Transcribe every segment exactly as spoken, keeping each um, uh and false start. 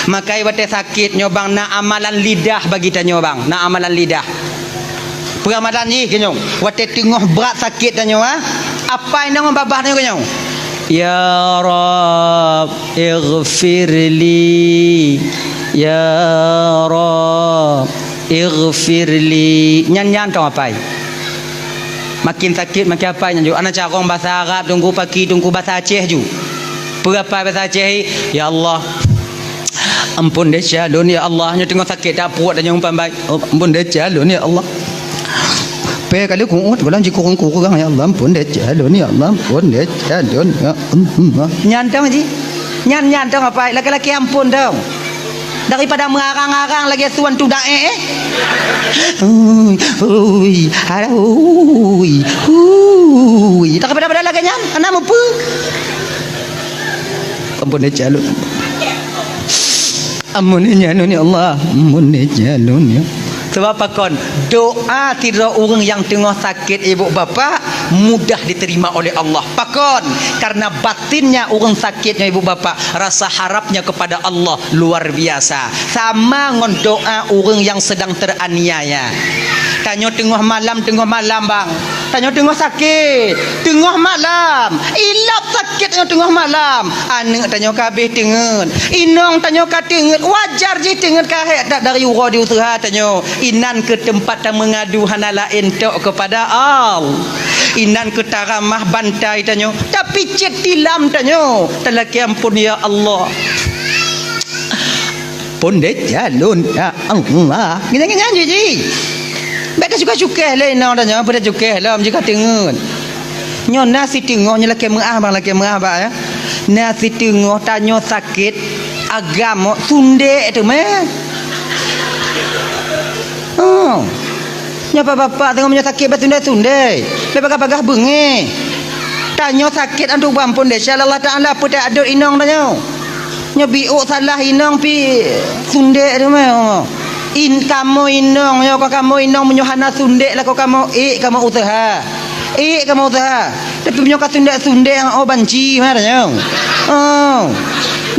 Makai watée sakét nyoe bang, na amalan lidah bagi tanyoe bang, na amalan lidah. Peuramalan jih keunoe, watée teungoh brat sakét tanyoe, ha? Apai nyoe ngon babah tanyoe keunoe, "Ya Rabb, ighfirli. Ya Rabb, ighfirli." Nyan, nyan tong apai. Makin sakét, makin apai nyan ju. Ana carông basa Arab, teungku paki, teungku basa Aceh ju. Peue apai basa Aceh, "Ya Allah, ampôn desya lôn, ya Allah." Nyoe teungoh sakét that pruet dan nyang pambai. "Oh, ampôn desya lôn, ya Allah. Pé kali kuôt, gohlom jikurong-kurong, ya Allah, ampôn desya lôn, ya Allah, ampôn desya lôn, ya Allah." Nyan tong ji. Nyan, nyan tong apai, laki-laki ampôn tong. Daripada meurarang-arang lagée suan tudak, eh, eh. Ui, ui, alah, ui, ui. Daripada-pada lagée nyan, hana mupeue. Ampôn desya lôn. Ampôn desya lôn, ya Allah. Ampôn desya lôn, ya. Sebab pakon, doa sidroe ureuëng nyang teungoh sakét ibu bapak mudah diterima oleh Allah. Pakon? Karena batinnya ureuëng sakét nyoe ibu bapak, rasa harapnya kepada Allah luar biasa. Sama ngon doa ureuëng nyang sedang teraniaya. Tanyoe teungoh malam, teungoh malam bang. Tanyoe teungoh sakét, teungoh malam. Ilab sakét tanyoe teungoh malam. Aneuëk tanyoe ka habéh teungeut. Inong tanyoe ka teungeut. Wajar jih teungeut ka hék that dari uroe di useuha tanyoe. Inan keuh teumpat tameungadu hana laén tok keupada Allah. Inan keuh taramah bantai tanyoe, tapicét tilam tanyoe, talakée ampôn, "Ya Allah, ampôn desya lôn, ya Allah." Nyan, nyan, nyan jih, jih. Bék tasuka-suka lé inong tanyoe, bék tasuka lom jih ka teungeut. Nyoe na siteungoh, nyoe lakée meuáh bang, lakée meuáh bang, ya. Na siteungoh tanyoe sakét agam, sundek teuma. Oh. Nyoe bapak-bapak teungoh meunyoe sakét basundai-sundai, lé bagah-bagah beungéh. Tanyoe sakét antu bang pun desya Allah Taala peutak adot inong tanyoe. Nyoe biuk salah inong pi sundek teuma. In kamoe inong nyoe ka kamoe inong meunyoe hana sundek lakoe kamoe ék kamoe useuha. Ék kamoe useuha. Tapi meunyoe ka sundek-sundek, oh, banci mah tanyoe. Oh.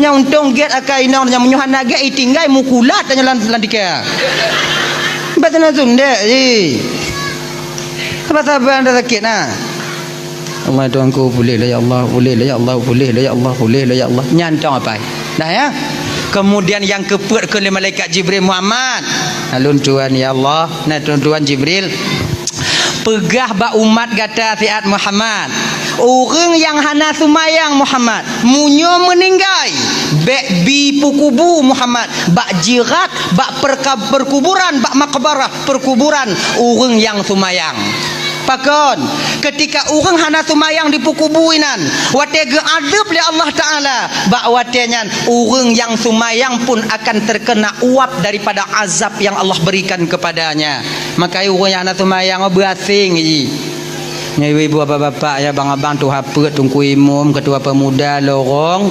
Nyang untông gét akai inong tanyoe, meunyoe hana gét itinggai mukulat tanyoe lam, lam tika. Bah sundek-sundek jih. Saban-saban dah sakét na. Allah Tuhanku, pulih lah ya Allah, pulih lah ya Allah, pulih lah ya Allah, pulih lah ya Allah. Nyan tong apai. Dah ya. Kemudian nyang keupeuet keu lé malaikat Jibril, "Muhammad." "Nalôn Tuhan ya Allah." "Nalôn Tuhan Jibril. Peugah bak umat gata siat Muhammad, ureuëng nyang hana seumayang Muhammad, meunyoe meuninggai, bék bi peukubu Muhammad, bak jirat, bak perka-, perkuburan, bak makbarah, perkuburan ureuëng nyang seumayang." Pakon? Ketika ureuëng hana seumayang di peukubu inan, watée geuadab lé Allah Taala, bak watée nyan ureuëng nyang seumayang pun akan terkena uap daripada azab yang Allah berikan kepadanya. Maka ureuëng nyang hana seumayang, oh, beuaséng jih. Nyoe ibu-ibu, bapak-bapak, ya, abang-abang, tuha peuet, teungku imum, ketua pemuda, lorong,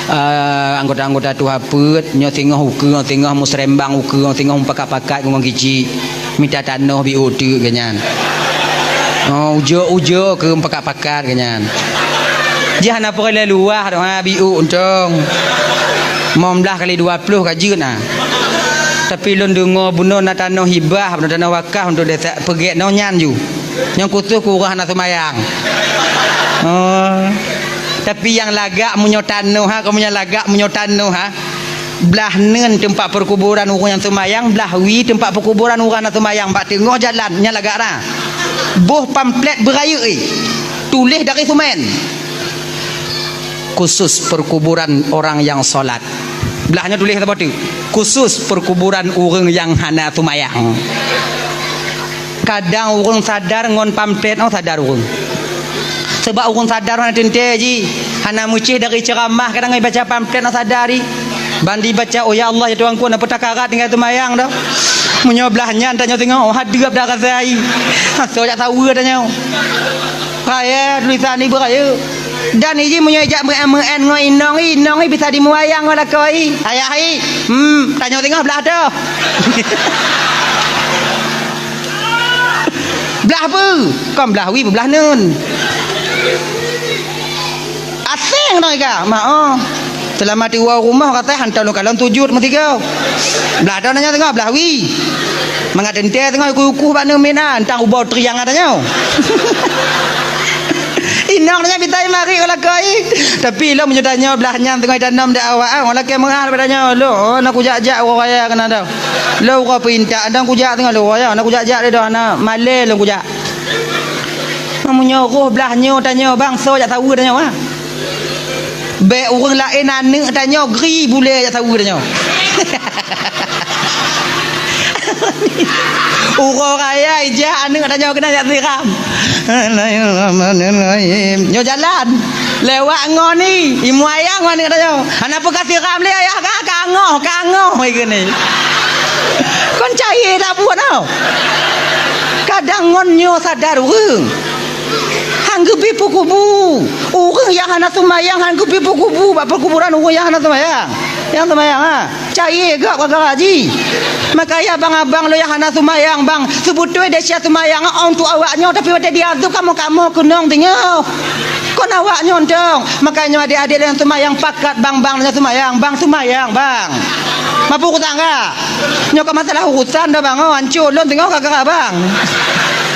eh, anggota-anggota tuha peuet, nyoe singoh ukeue, singoh musrembang ukeue, singoh mupakat-pakat ngon kicik. Mita tanoh biuk teuk geuh nyan. Oh, ujoe-ujoe keu mupakat-pakat geuh nyan. Jih hana peureulée luwah doh, ha, biuk untông. Lima belas kali dua puluh ka jeuet na. Tapi lôn deungoe bunoe na tanoh hibah, bunoe tanoh wakaf untuk desa peugét nyoe nyan ju. Nyang khusos keu ureuëng hana seumayang. Oh. Tapi nyang lagak meunyoe tanoh ha, kamoe nyang lagak meunyoe tanoh ha. Blah neun teumpat peukuburan ureuëng nyang seumayang, blah wie teumpat peukuburan ureuëng hana seumayang, bak teungoh jalan nyan lagak na. Boh pamflet beurayeuk, eh. Tuléh dari seumén. Khusus perkuburan orang yang sholat. Blah nyoe tuléh saboh teuk. Khusus perkuburan ureuëng nyang hana seumayang. Kadang ureuëng sadar ngon pamflet, oh, sadar ureuëng. Sebab ureuëng sadar hana teuntée jih, hana meucéh dari ceuramah, kadang ibaca pamflet, oh, sadar jih. Ban dibaca, "Oh ya Allah, ya Tuhanku, na peue takarat tinggai seumayang doh." Meunyoe blah nyan tanyoe singoh, oh, hadeup dah rasa jih. Asoe jak saweue tanyoe. Raya tulisan ibu raya. Dan iji meunyoe jak meu'en-meu'en ngon inong i, inong i bisa dimuayang ngon lakoe i. Ayah i, hmm, tanyoe singoh blah toh. Blah peue? Kon blah wie, blah neun. Aséng nong iga, ma oh. Seulama tiwoe u rumoh, katai hantom lôn kalon sujut meusigoe. Blah droe tanyoe teungoh, blah wie. Mangat teuntée teungoh, uku-uku bak neumiet na, hantom ubau triang tanyoe. Inong tanyoe bitai marit u lakoe. Tapi lôn meunyoe tanyoe blah nyan teungoh tanom di awak, ah, lakée meu'ah bak tanyoe, lôn, oh, na kujak-jak uroe raya keunan tau. Lôn uroe peuintat, hantom kujak teungoh lôn uroe raya, na kujak-jak lé doh, na malée lôn kujak. Meunyoe roh blah nyoe tanyoe bang, soe jak saweue tanyoe, ah. Bék ureuëng laén aneuëk tanyoe gri bulée jak saweue tanyoe. Uroe raya ijak aneuëk tanyoe keunan jak siram. Bismillahirrahmanirrahim. Nyoe jalan. Lewat ngon ni, imu ayang ngon aneuëk tanyoe. Hana peue ka siram lé ayah ka, kangoh, kangoh ikeu ni. Kon cai dak buet tau. Kadang ngon nyoe sadar ureuëng. Han geubri peukubu. Ureuëng nyang hana seumayang han geubri peukubu bak peukuburan ureuëng nyang hana seumayang. Nyang seumayang, ha. Cai gob gara-gara jih. Makanya abang-abang lôn nyang hana seumayang, bang. Seubeutôi desya seumayang untuk awak nyoe, tapi watée diazeueb kamoe-kamoe keunong teungoh. Kon awak nyoe dong. Makanya adék-adék lôn nyang seumayang pakat, bang, bang lôn nyang seumayang, bang seumayang, bang. Mapue urusan ka? Nyoe ka masalah urusan dah bang, oh, hancô lôn teungoh gara-gara bang.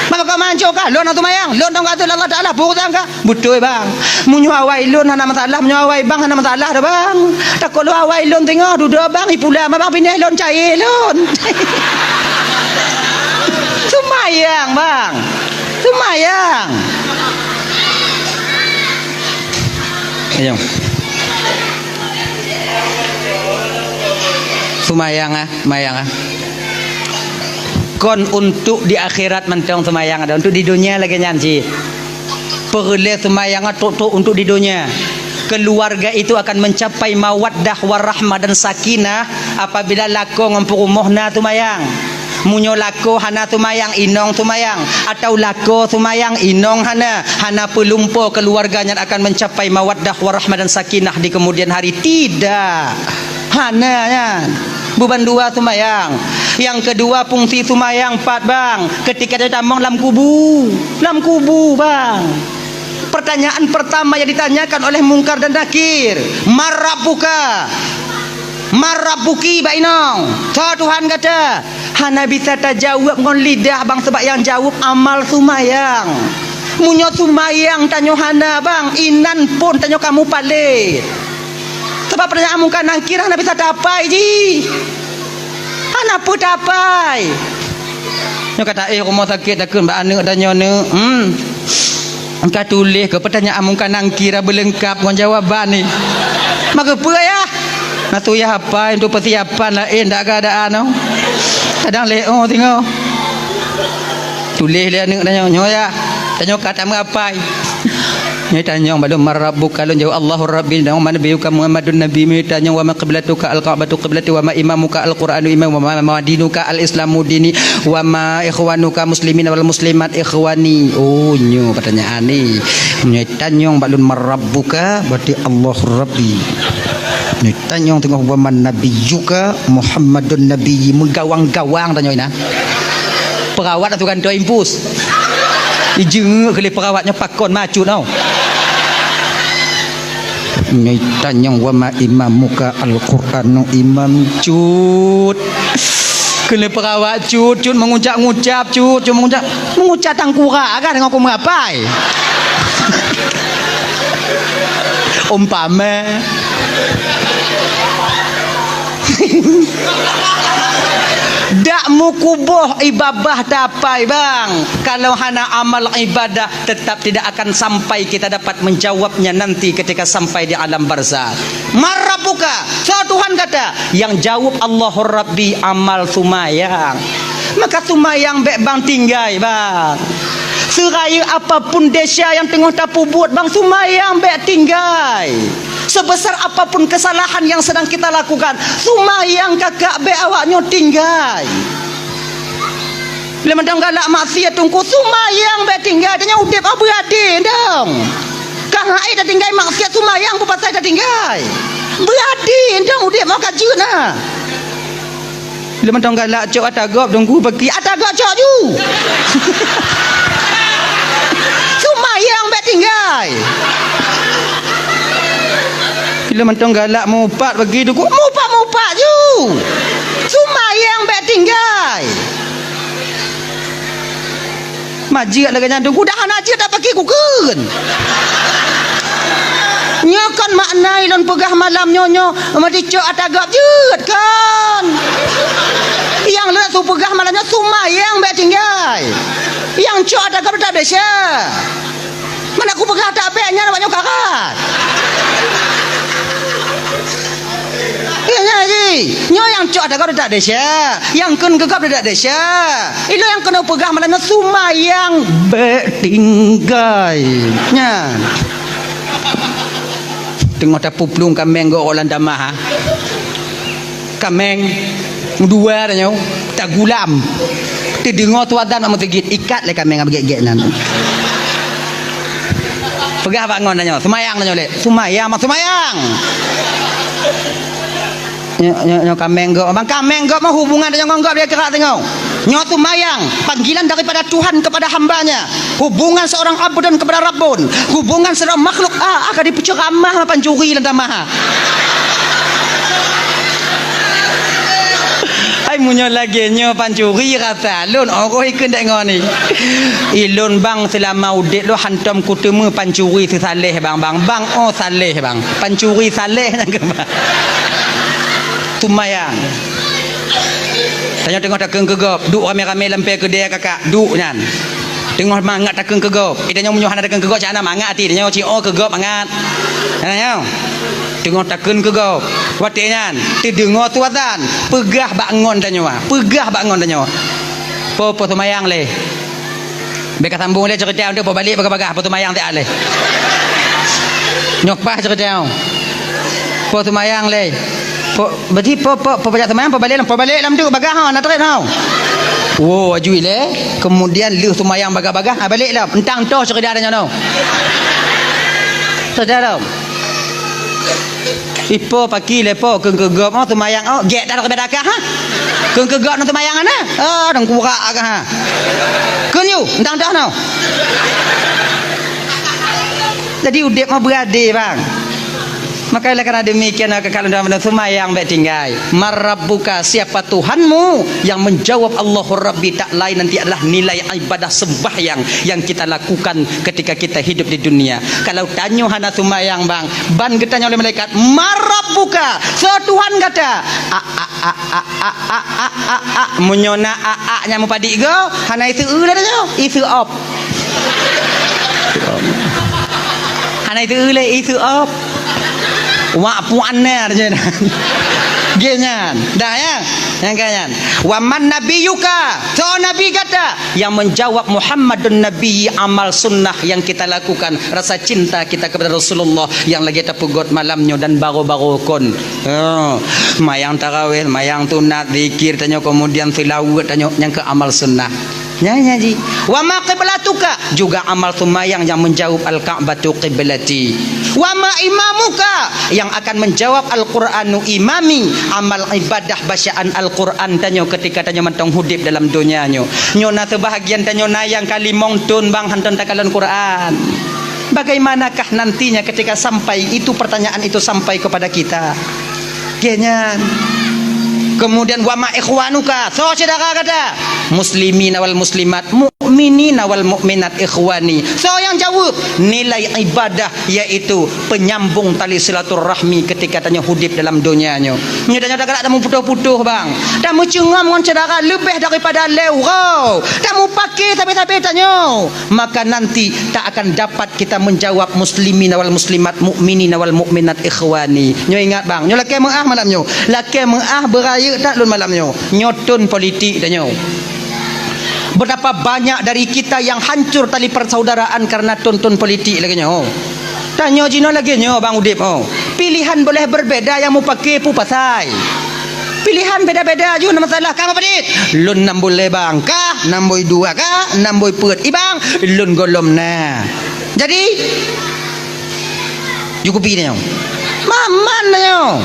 Maka kau manco kah? Lôn hana seumayang. Lôn dong kata Allah Taala, peue urusan kah? Beutôi bang. Meunyoe awai lôn hana masalah, meunyoe awai bang hana masalah dah bang. Takot lôn awai lôn teungoh dudoe bang, ipula ma bang pinah lôn cai lôn. Seumayang bang. Seumayang. Ayo. Seumayang ah, seumayang ah. Kon untuk di akhirat mantong seumayang ada, untuk di dunia lagée nyan cit. Peureulée seumayang trok-trok untuk di dunia. Keluarga itu akan mencapai mawaddah warahmah dan sakinah apabila lakoe ngon peurumoh na seumayang. Meunyoe lakoe hana seumayang, inong seumayang, atau lakoe seumayang, inong hana, hana peulumpo keluarga nyan akan mencapai mawaddah warahmah dan sakinah di kemudian hari. Tidak. Hana nyan. Buban dua seumayang. Nyang keudua fungsi seumayang pat bang, ketika dia tamong lam kubu. Lam kubu bang. Pertanyaan pertama yang ditanyakan oleh Mungkar dan Nakir, "Man rabbuka?" "Man rabbuki, bak inong? Soe Tuhan gata?" Hana bisa tajaweueb ngon lidah bang, sabab nyang jaweueb amal seumayang. Meunyoe seumayang tanyoe hana bang, inan phon tanyoe ka mupalét. Sabab pertanyaan Mungkar Nakir hana bisa tapai jih. Hana peue tapai. Nyoe ka taéh rumoh sakét takheun bak aneuëk tanyoe, "Neuk, hmm, ka tuléh keu peutanyaan Mungkar Nakir beulengkap ngon jawaban ni." Maka peue yah? Na tu yah apai untuk persiapan laén dak keadaan nyoe. Kadang lé oh singoh. Tuléh lé aneuëk tanyoe, nyoe yah. Tanyoe ka tameuapai. Nyoe tanyong bak lôn, "Man rabbuka?" Lôn jaweueb, "Allahu Rabbi." Nyoe, "Man nabiyyuka?" "Muhammadun Nabi." Nyoe tanyong, "Wa ma qiblatuka?" "Al-Ka'batu qiblati." "Wa ma imamuka?" "Al-Qur'anu imami." "Wa ma, ma dinuka?" "Al-Islamu dini." "Wa ma ikhwanuka muslimin wal muslimat ikhwani." Oh, nyoe pertanyaan ni. Nyoe tanyong bak lôn, "Man rabbuka?" Berarti, "Allahu Rabbi." Nyoe tanyong teungoh, "Wa man nabiyyuka?" "Muhammadun nabiyyi." Meugawang-gawang tanyong inan. Perawat atau gantoe impus. Ijeungeuk keu lé perawat nyoe pakon macut tau. Nyoe tanyong, "Wa ma imamuka?" "Al-Qur'anu imam." Cut. Keu lé perawat cut, cut meungucap-ngucap, cut, cut meungucap. Meungucap tangkurak kan ngon kumeuapai. Umpama. Dak meukuboh ibadah tapai bang, kalau hana amal ibadah tetap tidak akan sampai kita dapat menjawabnya nanti ketika sampai di alam barzakh. "Man rabbuka?" Soe Tuhan gata? Nyang jaweueb, "Allahu Rabbi," amal seumayang. Maka seumayang bék bang tinggai bang. Seurayeuk apapun desya nyang teungoh tapeubuet bang, seumayang bék tinggai. Sebesar apapun kesalahan yang sedang kita lakukan, seumayang kakak bék awak nyoe tinggai. Lé mantong galak maksiat teungku, seumayang bék tinggai. Tanyoe udeb oh beuadé dong. Ka hai tatinggai maksiat, seumayang peue pasai tatinggai. Beuadé dong udeb oh ka jeuet na. Lé mantong galak cok ata gob teungku paki ata gob cok ju. Seumayang bék tinggai. Lôn mantong galak mupat bagi Teungku. Mupat-mupat ju. Seumayang bèk tinggai. Majeuet lagèe nyan Teungku, dah hana jeuet dak paki kukheun. Nyoe kon makna lôn peugah malam nyoe, nyoe meudicok ata gob jeuet kon. Nyang lôn su peugah malam nyoe seumayang bèk tinggai. Nyang cok ata gob dak desya. Mana kupeugah tak bèk nyan awak nyoe karat. Iya nyan ji. Nyoe nyang cok ata gob dak desya, nyang kheun keu gob dak desya. Ilôn nyang keuneuk peugah malam nyoe seumayang bèk tinggai. Nyan. Teungoh tapuplueng kaméng gob lam tamah, ha. Kaméng dua tanyoe tagulam. Teudeungoe su azan bak meuseujid, ikat lé kaméng nyang beugét-gét nyan. Peugah bak ngon tanyoe, seumayang tanyoe lé. Seumayang, mak seumayang. Nyoe, nyoe, nyoe kaméng gob. Bang kaméng gob mah hubungan tanyoe ngon gob dia keurak tanyoe. Nyoe seumayang, panggilan daripada Tuhan kepada hamba-Nya. Hubungan seorang abdun kepada Rabbun. Hubungan seorang makhluk, ah, ah, ka dipeuceuramah pancuri lam tamah. Hai, meunyoe lagèe nyoe pancuri rasa lôn, oh, ikheun dek ngon ni. Ilôn bang, seulama udép lôn hantom kuteumé pancuri seusaléh bang, bang. Bang, oh, saléh bang. Pancuri saléh nyang keubah. Seumayang. Tanyoe teungoh takheun keu gob, duek ramé-ramé lam pèe keudè kakak, duek nyan. Teungoh mangat takheun keu gob. Eh, tanyoe meunyoe hana takheun keu gob, cak na mangat até tanyoe, ci-o keu gob mangat. Hana nyoe. Teungoh takheun keu gob. Watèe nyan, teudeungoe su azan, peugah bak ngon tanyoe, ah. Peugah bak ngon tanyoe. Po, po seumayang lé. Bèk ka sambung lé ceurita nyoe, po balek bagah-bagah, po seumayang siat lé. Nyoe paih ceurita nyoe. Po seumayang lé. Po, berarti po, po, po pajak seumayang, po balek lam, po balek lam tu bagah ha, na trép ha. Wo, aju ilèe. Kemudian lheueh seumayang bagah-bagah, ha, balek lam. Eunteuk toh ceurita nyoe. Ceurita lom. Ipo paki lé po, kheun keu gob, oh, seumayang, oh, gèt dah lagèe dakah, ha? Kheun keu gob nang seumayang, ana? Oh, dang kurak agak, ha? Kheun yue, ndang dah, noh. Jadi, udép mah beuadé, bang. Maka, oleh karena demikian, maka kalau dalam seumayang, bèk tinggai. Man rabbuka, siapa Tuhanmu? Yang menjawab Allahu Rabbi, tak lain nanti adalah nilai ibadah sembahyang yang kita lakukan ketika kita hidup di dunia. Kalau tanyoe hana seumayang, bang, ban geutanyoe lé malaikat, "Man rabbuka?" Soe Tuhan gata? A, a, a. Meunyoe na a, a nyang meupadik go, hana iseu lé tanyoe, iseu op. Hana iseu lé, iseu op. Wak puan na je. Geuh nyan. Dah ya? Nyang ka nyan. "Wa man nabiyyuka?" Soe nabi gata? Yang menjawab, "Muhammadun Nabi," amal sunnah yang kita lakukan, rasa cinta kita kepada Rasulullah yang lagi tapeugöt malam nyoe dan baroe-baroe kon. Oh, mayang tarawih, mayang sunat, zikir tanyoe, kemudian seulaweuet tanyoe, nyang keu amal sunnah. Nyan, nyan ji. "Wa ma qiblatuka?" Juga amal seumayang yang menjawab, "Al-Ka'batu qiblati." "Wa ma imamuka?" Yang akan menjawab, "Al-Qur'anu imami." Amal ibadah bacaan Al-Qur'an tanyoe ketika tanyoe mantong hudép dalam donya nyoe. Nyoe na seubahagian tanyoe na nyang ka limong thon bang hantom takalon Qur'an. Bagaimanakah nantinya ketika sampai itu pertanyaan itu sampai kepada kita? Geuh nyan. Kemudian, "Wa ma ikhwanuka?" Soe syedara gata? "Muslimina wal muslimat, mukminina wal mukminat ikhwani." Soe nyang jaweueb? Nilai ibadah, yaitu penyambung tali silaturahmi ketika tanyoe hudép dalam donya nyoe. Nyoe tanyoe tagalak tameuputoh-putoh, bang. Tameucungom ngon syedara leubeh daripada lhèe uroe. Tamupake sabe-sabe tanyoe. Maka nanti tak akan dapat kita menjawab, "Muslimina wal muslimat, mukminina wal mukminat ikhwani." Nyoe ingat, bang, nyoe lakèe meu'ah malam nyoe. Lakèe meu'ah beurayeuk that lôn malam nyoe. Nyoe thon politik tanyoe. Betapa banyak dari kita yang hancur tali persaudaraan karena thon-thon politik lagèe nyoe. Tanyoe jinoe lagèe nyoe, bang, udép, oh. Pilihan boleh berbeda, nyang mupake peue pasai. Pilihan beda-beda ju na masalah. Ka meupadit? Lôn nam buleue bang. Ka nam bui dua, ka nam bui peuet. I bang, lôn gohlom na. Jadi, ju kupi nyoe. Maman nyoe.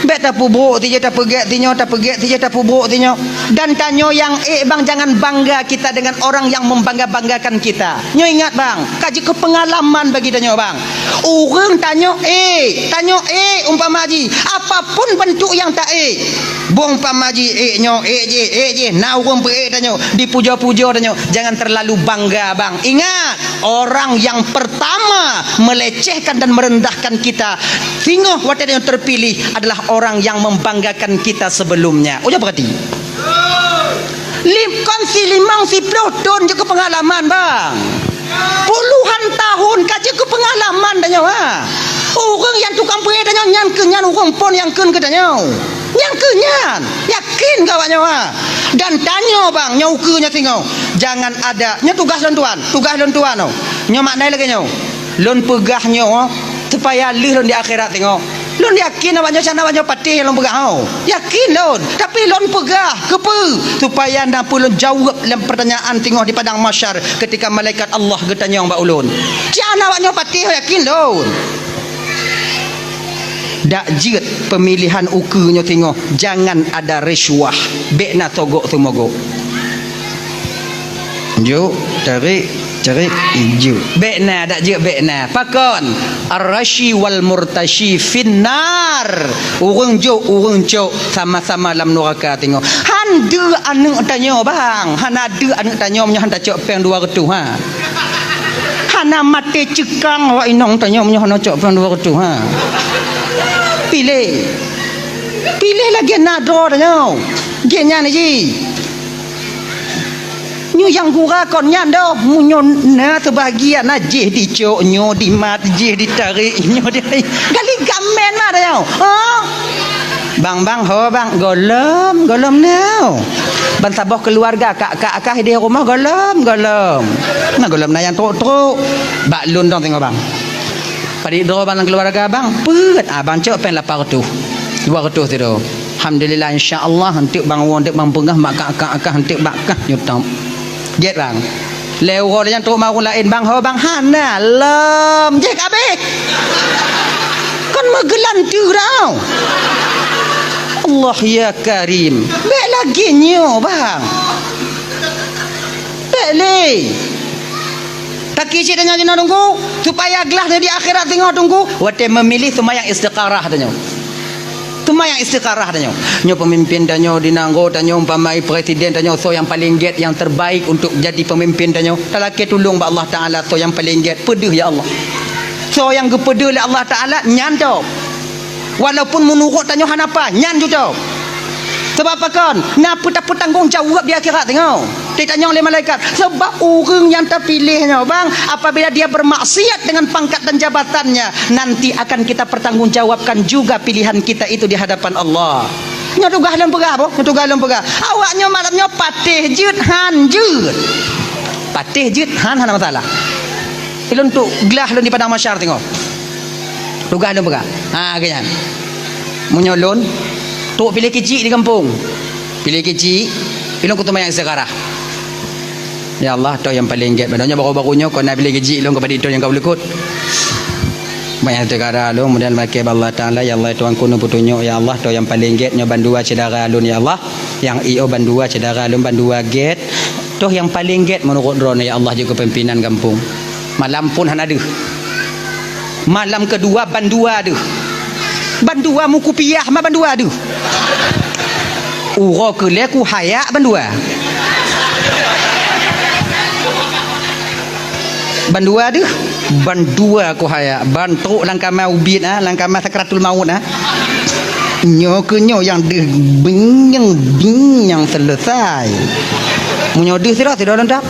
Bèk tapeubrôk sijeuh tapeugèt sinyoe, tapeugèt sijeuh tapeubrôk sinyoe. Dan tanyoe nyang ék bang, jangan bangga kita dengan orang yang membangga-banggakan kita. Nyoe ingat bang, ka jeuet keu peungalaman bagi tanyoe bang. Ureueng tanyoe ék, tanyoe ék umpama jih, apapun bentuk nyang ta ék. Bang umpama jih ék nyoe, ék jih, ék jih, na ureueng peuék tanyoe, dipuja-puja tanyoe, jangan terlalu bangga bang. Ingat, orang yang pertama melecehkan dan merendahkan kita singoh watèe tanyoe terpilih adalah orang yang membanggakan kita sebelumnya. Ujoe peurati. Lim-, kon si limong, si ploh thôn jeuet keu peungalaman bang. Puluhan tahun ka jeuet keu peungalaman tanyoe ha. Ureueng nyang tukang peuék tanyoe nyan keuh nyan ureueng phôn nyang kheun keu tanyoe. Nyan keuh nyan. Yakin keu awak nyoe ha. Dan tanyoe bang, nyoe ukeue nyoe singoh. Jangan ada. Nyoe tugaih lôn tuan. Tugaih lôn tuan oh. Nyoe makna lagèe nyoe. Lôn peugah nyoe supaya lheueh lôn di akhirat singoh. Lôn yakin awak nyoe sana awak nyoe patéh lôn peugah oh. Yakin lôn. Tapi lôn peugah keupeue? Supaya na peue lôn jaweueb lam pertanyaan singoh di padang mahsyar ketika malaikat Allah geutanyong bak ulôn. Cit hana awak nyoe patéh yakin lôn. Dak jeuet pemilihan ukeue nyoe singoh, jangan ada risuah. Bèk na sogok seumogok. Jok, tarék, tarék, jok. Bèk na, dak jeuet bèk na. Pakon? Ar-rashi wal murtashi finnar. Ureueng jok, ureueng cok, sama-sama lam nuraka singoh. Han deuh aneuk tanyoe bang. Hana deuh aneuk tanyoe meunyoe han tacok pèng dua reutôh ha. Hana maté ceukang awak inong tanyoe meunyoe hana cok pèng dua reutôh ha. Piléh. Piléh lagèe na droe tanyoe. Gét nyan jih. Nyoe nyang gura kon nyan doh, meunyoe na seubahagian na jih dicok, nyoe dimat, jih ditarék, nyoe di gali gamen mah dah nyoe. Ha? Bang, bang, ho bang, gohlom, gohlom nyoe. Ban saboh keuluwarga kak-kak akah di rumoh gohlom, gohlom. Na gohlom na nyang trok-trok. Bak lôn dong singoh bang. Padit droe bang lam keuluwarga bang, peuet abang cok pèng lapan reutôh. Dua reutôh sidroe. Alhamdulillah, insya Allah, eunteuk bang woe, eunteuk bang peugah, mak kak-kak akah, eunteuk bak kah nyoe tôb. Gét bang. Lhèe uroe lheuh nyan trok mawöt laén bang, ho bang, hana lom. Jih ka abéh. Kon meugeulanteu dah. Allah ya Karim. Bèk lagèe nyoe bang. Bèk lé. Taki cit tanyoe jinoe Teungku, supaya glah di akhirat singoh Teungku, watèe meumiléh seumayang istikharah tanyoe. Seumayang istikharah tanyoe. Nyoe peumimpin tanyoe di nanggroe tanyoe, umpama presiden tanyoe, soe nyang paleng gét, nyang terbaik untuk jadi pemimpin tanyoe. Talakèe tulông bak Allah Taala, soe nyang paleng gét, peudeuh ya Allah. Soe nyang geupeudeuh lé Allah Taala, nyan tôb. Walaupun meunurot tanyoe hana paih, nyan ju tôb. Sabab pakon? Na peue tapeutanggong jaweueb di akhirat singoh. Titanyong lé malaikat. Sabab ureueng nyang tapiléh nyoe, bang, apabila dia bermaksiat dengan pangkat dan jabatannya, nanti akan kita pertanggungjawabkan juga pilihan kita itu di hadapan Allah. Nyoe tugaih lôn peugah, boh. Nyoe tugaih lôn peugah. Awak nyoe malam nyoe patéh jeuet, han jeuet. Patéh jeuet, han, hana masalah. Ilôn trok glah lôn di padang mahsyar singoh. Tugaih lôn peugah. Ha, lagèe nyan. Meunyoe lôn, trok piléh keuchik di gampông. Piléh keuchik, ilôn kuteumayang istikharah. Ya Allah, toh nyang paleng gét. Padahai nyoe baru-baru nyoe, kon na piléh keuchik lôn keupada toh nyang ka ulukot. Banyak istikharah lôn, kemudian maké bak Allah Taala, ya Allah, Tuhanku, neupeutunyok, ya Allah, toh nyang paleng gét, nyoe bandua syedara lôn, ya Allah. Nyang i oh bandua syedara lôn, bandua gét. Toh nyang paleng gét meunurot droeneuh, ya Allah, jeuet keu pimpinan gampông. Malam phôn hana deuh. Malam keudua bandua deuh. Bandua meukupiah ma bandua deuh. Uroe keulhèe kuhayak bandua. Bandua deuh, bandua kuhayak, ban trok lam kama ubit, ah, lam kama sakratul maut, ah. Nyoe keuh nyoe nyang deuh bing nyang bing nyang seuleusai. Meunyoe deuh sidroe, sidroe lôn tôb.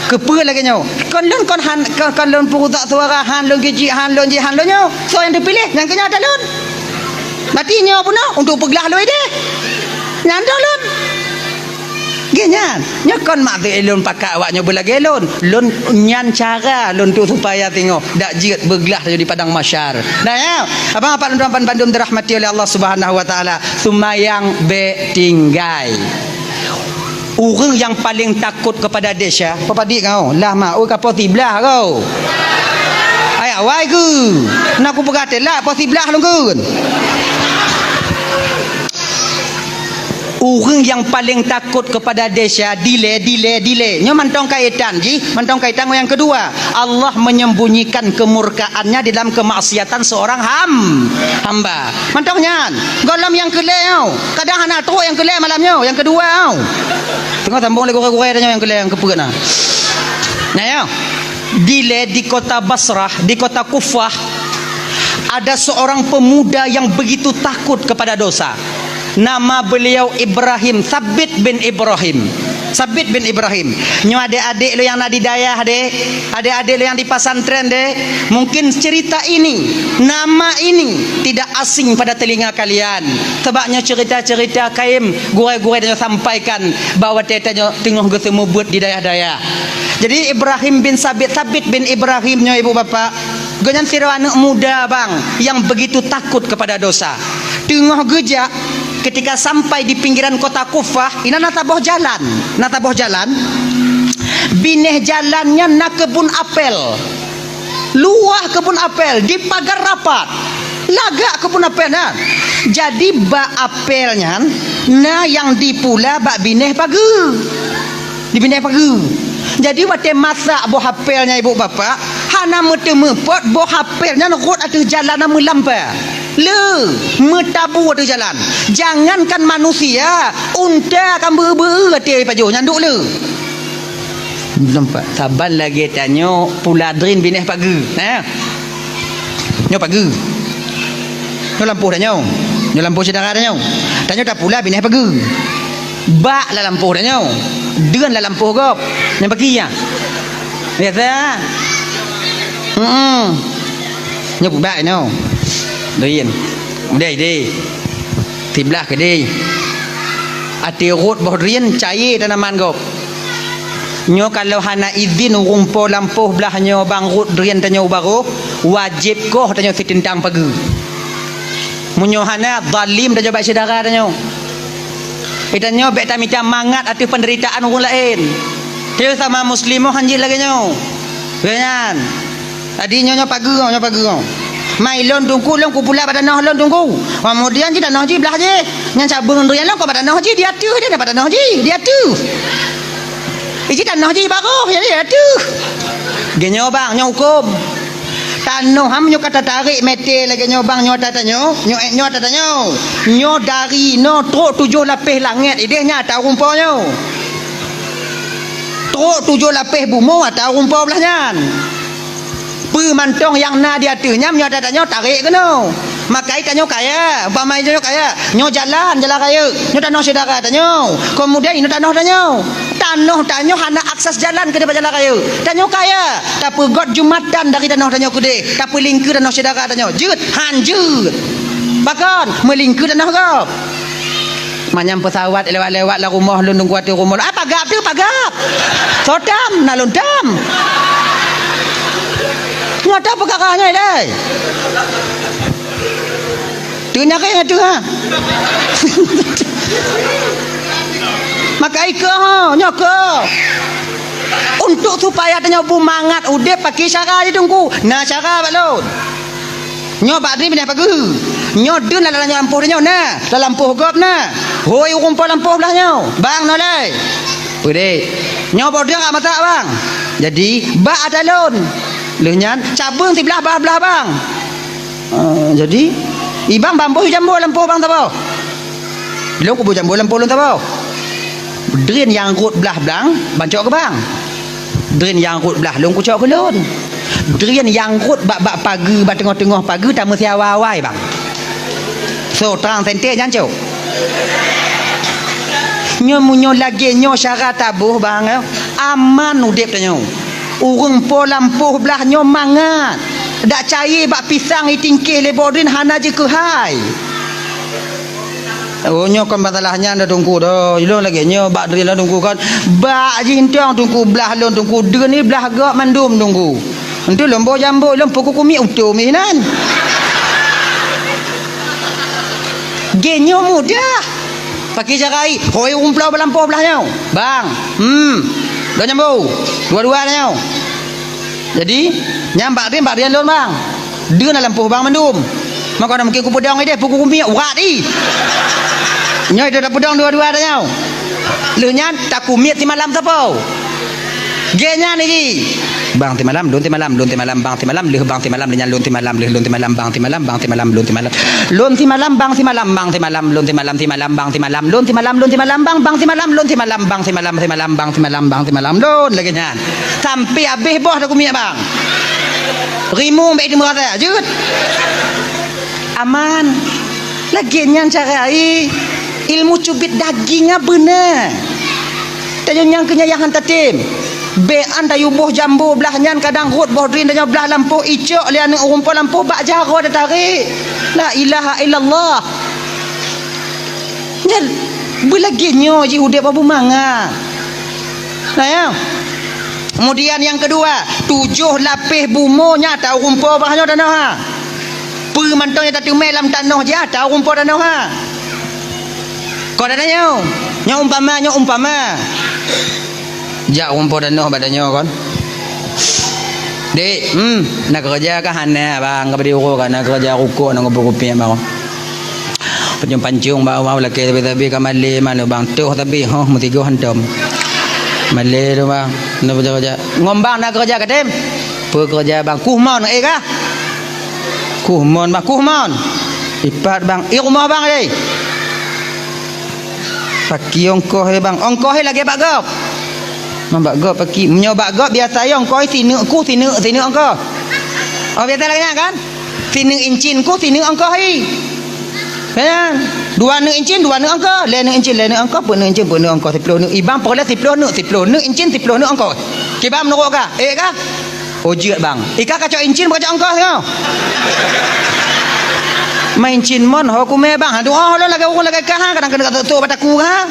Keupeue lagèe nyoe? Kon lôn kon han, kon, kon lôn peurusak suara, han lôn keuchik, han lôn jih, han lôn nyoe. Soe nyang teupiléh, nyang keu nyoe ata lôn. Berarti nyoe bunoe untuk peuglah lôn idéh. Nyan ata lôn. Geuh nyan, nyoe kon maksud lôn pakat awak nyoe beulagèe lôn. Lôn nyan cara lôn tu supaya singoh dak jeuet beuglah laju di padang mahsyar. Nah, ya, abang apak lôn tuan bandum dirahmati oleh Allah Subhanahu wa Taala. Seumayang bèk tinggai. Ureueng nyang paleng takot kepada desya, peue padit kau? Lah mak, oi ka poh siblah kau. Ayah wai keu. Na kupeugah teulat poh siblah lôn kheun. Ureuëng nyang paleng takot keupada desya, dilée, dilée, dilée. Nyoe mantong kaitan jih, mantong kaitan ngon nyang keudua. Allah menyembunyikan kemurkaan-Nya di dalam kemaksiatan seorang ham-, hamba. Mantong nyan. Gohlom nyang keulée nyoe. Kadang hana trok nyang keulée malam nyoe, nyang keudua nyoe. Teungoh sambong lé gurée-gurée tanyoe nyang keulée nyang keupeuet na. Nah, ya. Dilée di kota Basrah, di kota Kufah, ada seorang pemuda yang begitu takut kepada dosa. Nama beliau Ibrahim, Sabit bin Ibrahim. Sabit bin Ibrahim. Nyoe adék-adék lôn nyang na di dayah deh, adék-adék lôn nyang di pesantren deh, mungkin cerita ini, nama ini tidak asing pada telinga kalian. Sebab nyoe cerita-cerita kayém gurée-gurée tanyoe sampaikan bak watée tanyoe teungoh geuseumeubeuet di dayah-dayah. Jadi Ibrahim bin Sabit, Sabit bin Ibrahim nyoe ibu bapak, gobnyan sidroe aneuëk muda bang yang begitu takut kepada dosa. Teungoh geujak, ketika sampai di pinggiran kota Kufah, inan na saboh jalan, na saboh jalan. Binéh jalan nyan na keubun apel. Luwah keubun apel, dipagar rapat. Lagak keubun apel nyan. Jadi bak apel nyan na nyang dipula bak binéh pageue. Di binéh pageue. Jadi watée masak boh apel nyan ibu bapak, hana meuteumeupot boh apel nyan rhot ateueh jalan na meulampa. Le, meutabu ateueh jalan. Jangankan manusia, unta ka beu-beu ateueh pajoh nyan duek le. Nampak? Saban lagée tanyoe pula drin binéh pageue. Nah. Nyoe pageue. Nyoe lampôh tanyoe. Nyoe lampôh syedara tanyoe. Tanyoe tapula binéh pageue. Bak lam lampôh tanyoe. Dreuen lam lampôh gob. Nyang bagi ya. Biasa. Hmm. Nyoe bak nyoe. Dreuen. Udah ide. Siblah keudeh. Ateueh rot boh drien cayée tanaman gob. Nyoe kalau hana izin ureuëng po lampôh blah nyoe bang rot drien tanyoe u barôh, wajéb koh tanyoe siteutang pageue. Meunyoe hana, zalim tanyoe bak syedara tanyoe. Geutanyoe bék tamita mangat ateueh peunderitaan ureuëng laén. Tanyoe sama muslim hana jeuet lagée nyoe. Lagée nyan. Jadi nyoe, nyoe pageue, nyoe pageue. Mai lôn teungku, lôn kupula bak tanoh lôn teungku. Keumudian jih tanoh jih blah jih. Nyan cabeueng drien lôn keu bak tanoh jih, di ateueh deh bak tanoh jih, di ateueh. Iji tanoh jih barôh, jadi di ateueh. Geuh nyoe bang, nyoe huköm. Tanoh ham nyoe ka tatarek mete lagée nyoe bang, nyoe ata tanyoe, nyoe, nyoe ata tanyoe. Nyoe dari noe trok tujoh lapéh langét ideh nyan ata ureuëng po nyoe. Trok tujoh lapéh bumoe ata ureuëng po blah nyan. Peue mantong nyang na di ateueh nyan, meunyoe ata tanyoe tarek keunoe. Makai tanyoe kaya, umpama tanyoe kaya, nyoe jalan, jalan rayeuk, nyoe tanoh syedara tanyoe. Keumudian inoe tanoh tanyoe. Tanoh tanyoe hana akses jalan keudeh bak jalan rayeuk. Tanyoe kaya, tapeugot jumatan dari tanoh tanyoe keudeh, tapeulingkeue tanoh syedara tanyoe. Jeuet, han jeuet. Pakon, meulingkeue tanoh gob. Manyang peusawat lewat-lewat lam rumoh lôn teungku ateueh rumoh lôn. Ah, pagab tu, pagab. Soe tam, na lôn tam. Nyoe ata peukara nyoe ilée. Teunyakét nyan teuh, ha. Maka ikeu, ha, nyoe keu. Untuk supaya tanyoe beumangat udeb pakai cara jih teungku. Na cara bak lôn. Nyoe bak drien binéh pageue. Nyoe deun lam lampôh tanyoe na, lam lampôh gob na. Hôi ureuëng po lampôh blah nyoe. Bang nolai. Peudeh. Nyoe boh drien ka masak bang. Jadi bak ata lôn. Lheueh nyan cabeueng siblah bah-blah bang. Ah, jadi ibang bamboh jambo lampôh bang saboh. Lôn kubu jambo lampôh lôn saboh. Drien nyang rot blah blang, bancok keu bang. Drien nyang rot blah lôn kucok keu lôn. Drien nyang rot bak-bak pageue, bak teungoh-teungoh pageue tameusiawa awai bang. So, trang sente nyan cok. Nyoe meunyoe lagée nyoe syara taboh bang, aman udeb tanyoe. Ureuëng po lampôh blah nyoe mangat. Dak cayée bak pisang itingkeh lé boh drien hana jikeuhai. Oh, nyoe kon masalah nyan dah teungku dah. Ilôn lagée nyoe bak drien lôn teungku kan. Bak jih entong teungku blah lôn teungku deun ni blah gak mandum teungku. Entu lôn boh jambo lôn pukul kumi utum inan. Geuh nyoe mudah. Pakai jarai, hôi umplau balampôh blah nyoe. Bang, hmm, dua jambo. Dua-dua nyoe. Jadi, nyang bak drien, bak drien lôn bang. Deun lampôh bang mandum. Maka na mungkin kupeudong ideh pukul kumi urat ih. Nyoe dah peudong dua-dua dah nyoe. Lheueh nyan takumiet simalam sapo? Gét nyan lagi. Bang simalam, lôn simalam, lôn simalam, bang simalam, lheueh bang simalam, lheueh nyan lôn simalam, lheueh lôn simalam, bang simalam, bang simalam, lôn simalam. Lôn simalam, bang simalam, bang simalam, lôn simalam, simalam, bang simalam, lôn simalam, lôn simalam, bang, bang simalam, lôn simalam, bang simalam, simalam, bang simalam, bang simalam, lôn lagée nyan. Sampai habéh boh takumiet bang. Rimueng bék teumeu rasa, jeuet. Aman. Lagée nyan cara ai. Ilmu cubit daging nyan beuna. Tanyoe nyang keu nyan nyang han tatem. Bék an tayue boh jambo blah nyan kadang rhot boh drien tanyoe blah lampôh icok lé aneuëk ureuëng po lampôh bak jaroe tatarek. La ilaha illallah. Nyan beulagée nyoe jih udeb Abu Manga. Nah, ya. Kemudian nyang keudua, tujoh lapéh bumoe nyang ata ureuëng po bak nyoe tanoh ha. Peue mantong nyang tateumé lam tanoh jih ata ureuëng po tanoh ha. Kon ata nyoe, nyoe umpama, nyoe umpama. Jak ureuëng po tanoh bak tanyoe kon. Dek, hmm, na keureuja kah? Hana, bang, ka bri uroe ka na keureuja rukok na kupi-kupi bang. Pancung-pancung bak awak lakée sabe-sabe ka malée malu bang, toh sabe, hoh, meusigoe hantom. Malée tu bang, na keureuja-keureuja. Ngon bang na keureuja katem? Peue keureuja bang? Kuh mon, eh kah? Kuh mon bang, kuh mon. Ipat bang, i rumoh bang deh. Paki ongkoh he bang, ongkoh he lagée bak gob. Mang bak gob paki, meunyoe bak gob biasa he ongkoh he sineuk kuh, sineuk, sineuk ongkoh. Oh, biasa lagée nyan kan? Sineuk incin kuh, sineuk ongkoh he. Kan? Dua neuk incin, dua neuk ongkoh, lhée neuk incin, lhée neuk ongkoh, peuet neuk incin, peuet neuk ongkoh, siploh neuk. Ibang peureulée siploh neuk, siploh neuk incin, siploh neuk ongkoh. Kiban meunurot kah? Eh kah? Oh, jeuet bang. Ika kacok incin, kacok ongkoh singoh. Ma incin mon ho kumé bang. Aduh, oh, lôn lagée ureuëng lagée kah ha, kadang keuneuk tok-tok bak taku ha.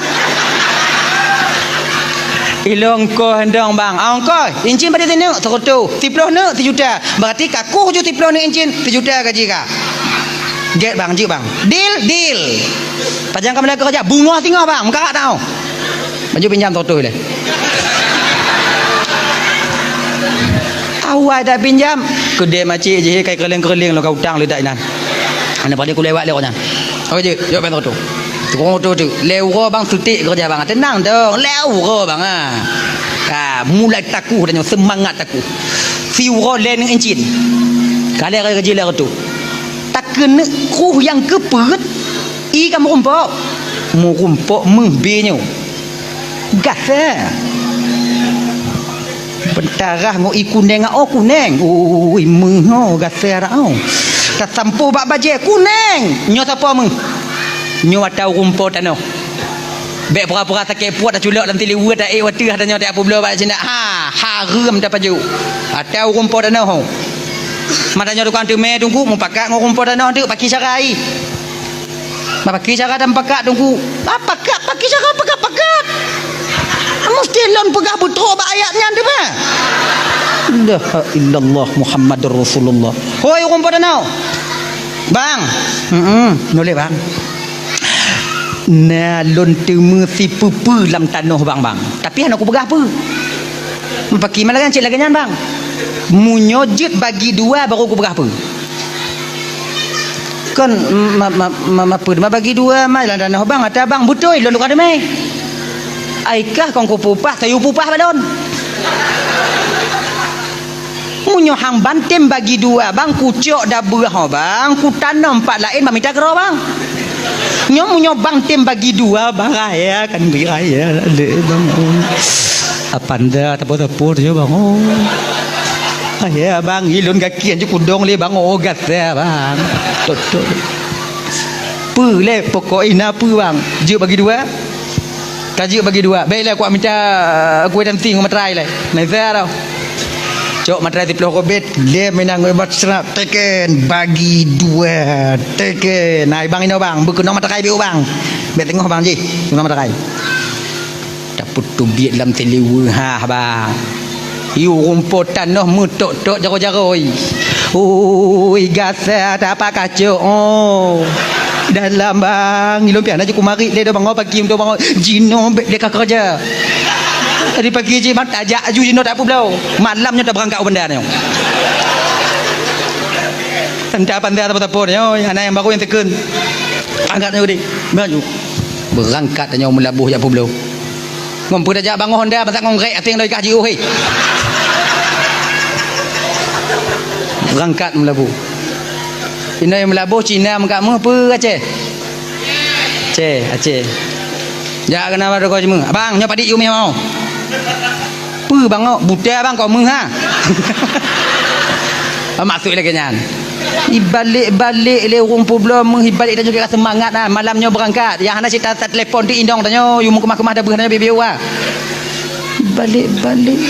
Ilôn ongkoh dong bang. Ah, ongkoh, incin padum sineuk? Seureutôh. Siploh neuk? Sijuta. Berarti kakuh ju siploh neuk incin, sijuta gaji ka. Gét bang, jeuet bang. Deal, deal. Pajan ka meulaku keureuja, beungoh singoh bang, meukarat tau. Maju pinjam seratus lé. Awai dak pinjam, keudeh macik jih kai keureuling-keureuling lôn ka utang leudak inan. Aneuk padi kulewat lé awak nyan. Oke jeuet, jok pinjam seratus. Tukang oto tu, lhée uroe bang sutik keureuja bang. Teunang dong, lhée uroe bang ha. Ka mulai takuh dan nyoe seumangat takuh. Siuroe lhée neuk incin. Ka lhée gaji lhée reutôh. Takeuneuk kruh nyang keupeuet, i ka meurumpok. Meurumpok meuh bie nyoe. Gasa. Beutarah ngon i kuneng, oh kuneng. Ui meuh oh gasa dak oh. Tasampôh bak bajée kuneng. Nyoe sapo meuh? Nyoe ata ureuëng po tanoh. Bék pura-pura sakét puet taculok lam tiliwue taék wateuh tanyoe tapubloe bak sindak. Ha, hareuem tapajoh. Ata ureuëng po tanoh. Mata nyoe tukang teumé teungku mupakat ngon ureuëng po tanoh teuk paki cara ai. Bak paki cara dan pakat teungku. Ah, pakat, paki cara pakat-pakat. Mesti lôn peugah beutôi bak ayat nyan teuma. La ilaha illallah Muhammadur Rasulullah. Hoi ureuëng po tanoh. Bang. Heeh, nuleh bang. Na lôn teumé sipeue-peue lam tanoh bang, bang. Tapi hana kupeugah peue. Paki malah cit lagée nyan bang. Meunyoe jeuet bagi dua baru kupeugah peue. Kon ma, ma, ma, ma peue ma bagi dua ma lam tanoh bang, ata bang beutôi lôn tukang teumé. Ai kah kon kupupah, tayue pupah balon. Meunyoe hang bang tem bagi dua bang, kucok dabeuh ho bang, kutanom pat laén bang mita keudroe bang. Nyoe meunyoe bang tem bagi dua bang, raya kan bri raya lé bang. Apanda tapo-tapo nyoe bang. Oh. Raya bang, ilôn gaki anjuk kudong lé bang, oh gata bang. Tok tok. Peue lé pokok ina peue bang? Jeuet bagi dua. Ka jeuet bagi dua. Baiklah, kuat mita, eh, kue dan ting materai lé. Naiza tau. Cok materai siploh kobet, lé minang ngon bat serak teken bagi dua teken. Nah, bang ino bang, beukeunong materai biu bang. Bek tengok bang jih, keunong materai. Tapeutubiet lam tiliwue ha bang. Yu rumpok tanoh meutok-tok jaro-jaro. Ui gasa tapak kacok oh. Dalam bang, ilôn pian aju kumarit lé do bang, oh pagi untuk bang, jinoe bék lé ka keureuja. Tadi pagi jih bang tajak aju jinoe tak publoe. Malam nyoe tabeurangkat u banda nyoe. Tanda panda tapa-tapa nyoe, anak nyang baru nyang teukeun. Angkat nyoe gede. Maju. Beurangkat tanyoe meulaboh jak peubloe. Ngon peue tajak bangoh honda, masa ngon grék aséng doi kah jiôh, hé. Beurangkat meulaboh. Inoe meulaboh Cina meukat meuh peue Aceh? Aceh, Aceh. Jak keunan bak toko jimeung. "Abang, nyoe padit yue meuh mau." "Peue bang, oh, buta bang, kok meuh ha?" Maksud lagèe nyan. Ibalek-balek lé ureueng peubloe meuh, ibalek tanyoe ka seumangat ha. Malam nyoe beurangkat. Nyang hana cit ta-, tatelepon teuk inong tanyoe, yue meukeumah-keumah dabeuh tanyoe bieu-bieu ha. Ibalek-balek.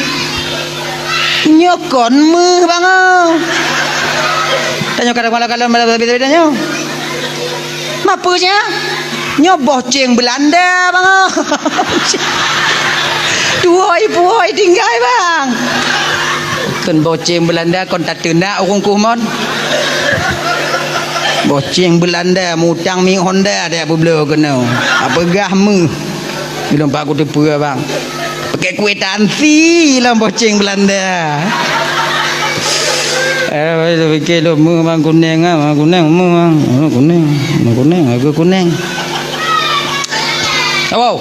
Nyoe kon meuh bang, oh. Tanyoe kadang-kadang malam-malam beda-beda nyoe. Mapeue nya? Nyoe boh céng Beulanda, bang. Tuwoi-puwoi tinggai, bang. Kon boh céng Beulanda, kon tateunak ureueng kuh mon. Boh céng Beulanda, mutang miet honda dak peubloe keunoe. Apeugah meuh. Ilôn pat kuteupeue, bang. Pakai kwitansi lom boh céng Beulanda. Eh, pikir lôn meuh bang kuneng ah, bang kuneng meuh bang. Meuh kuneng, meuh kuneng, aku kuneng. Wow.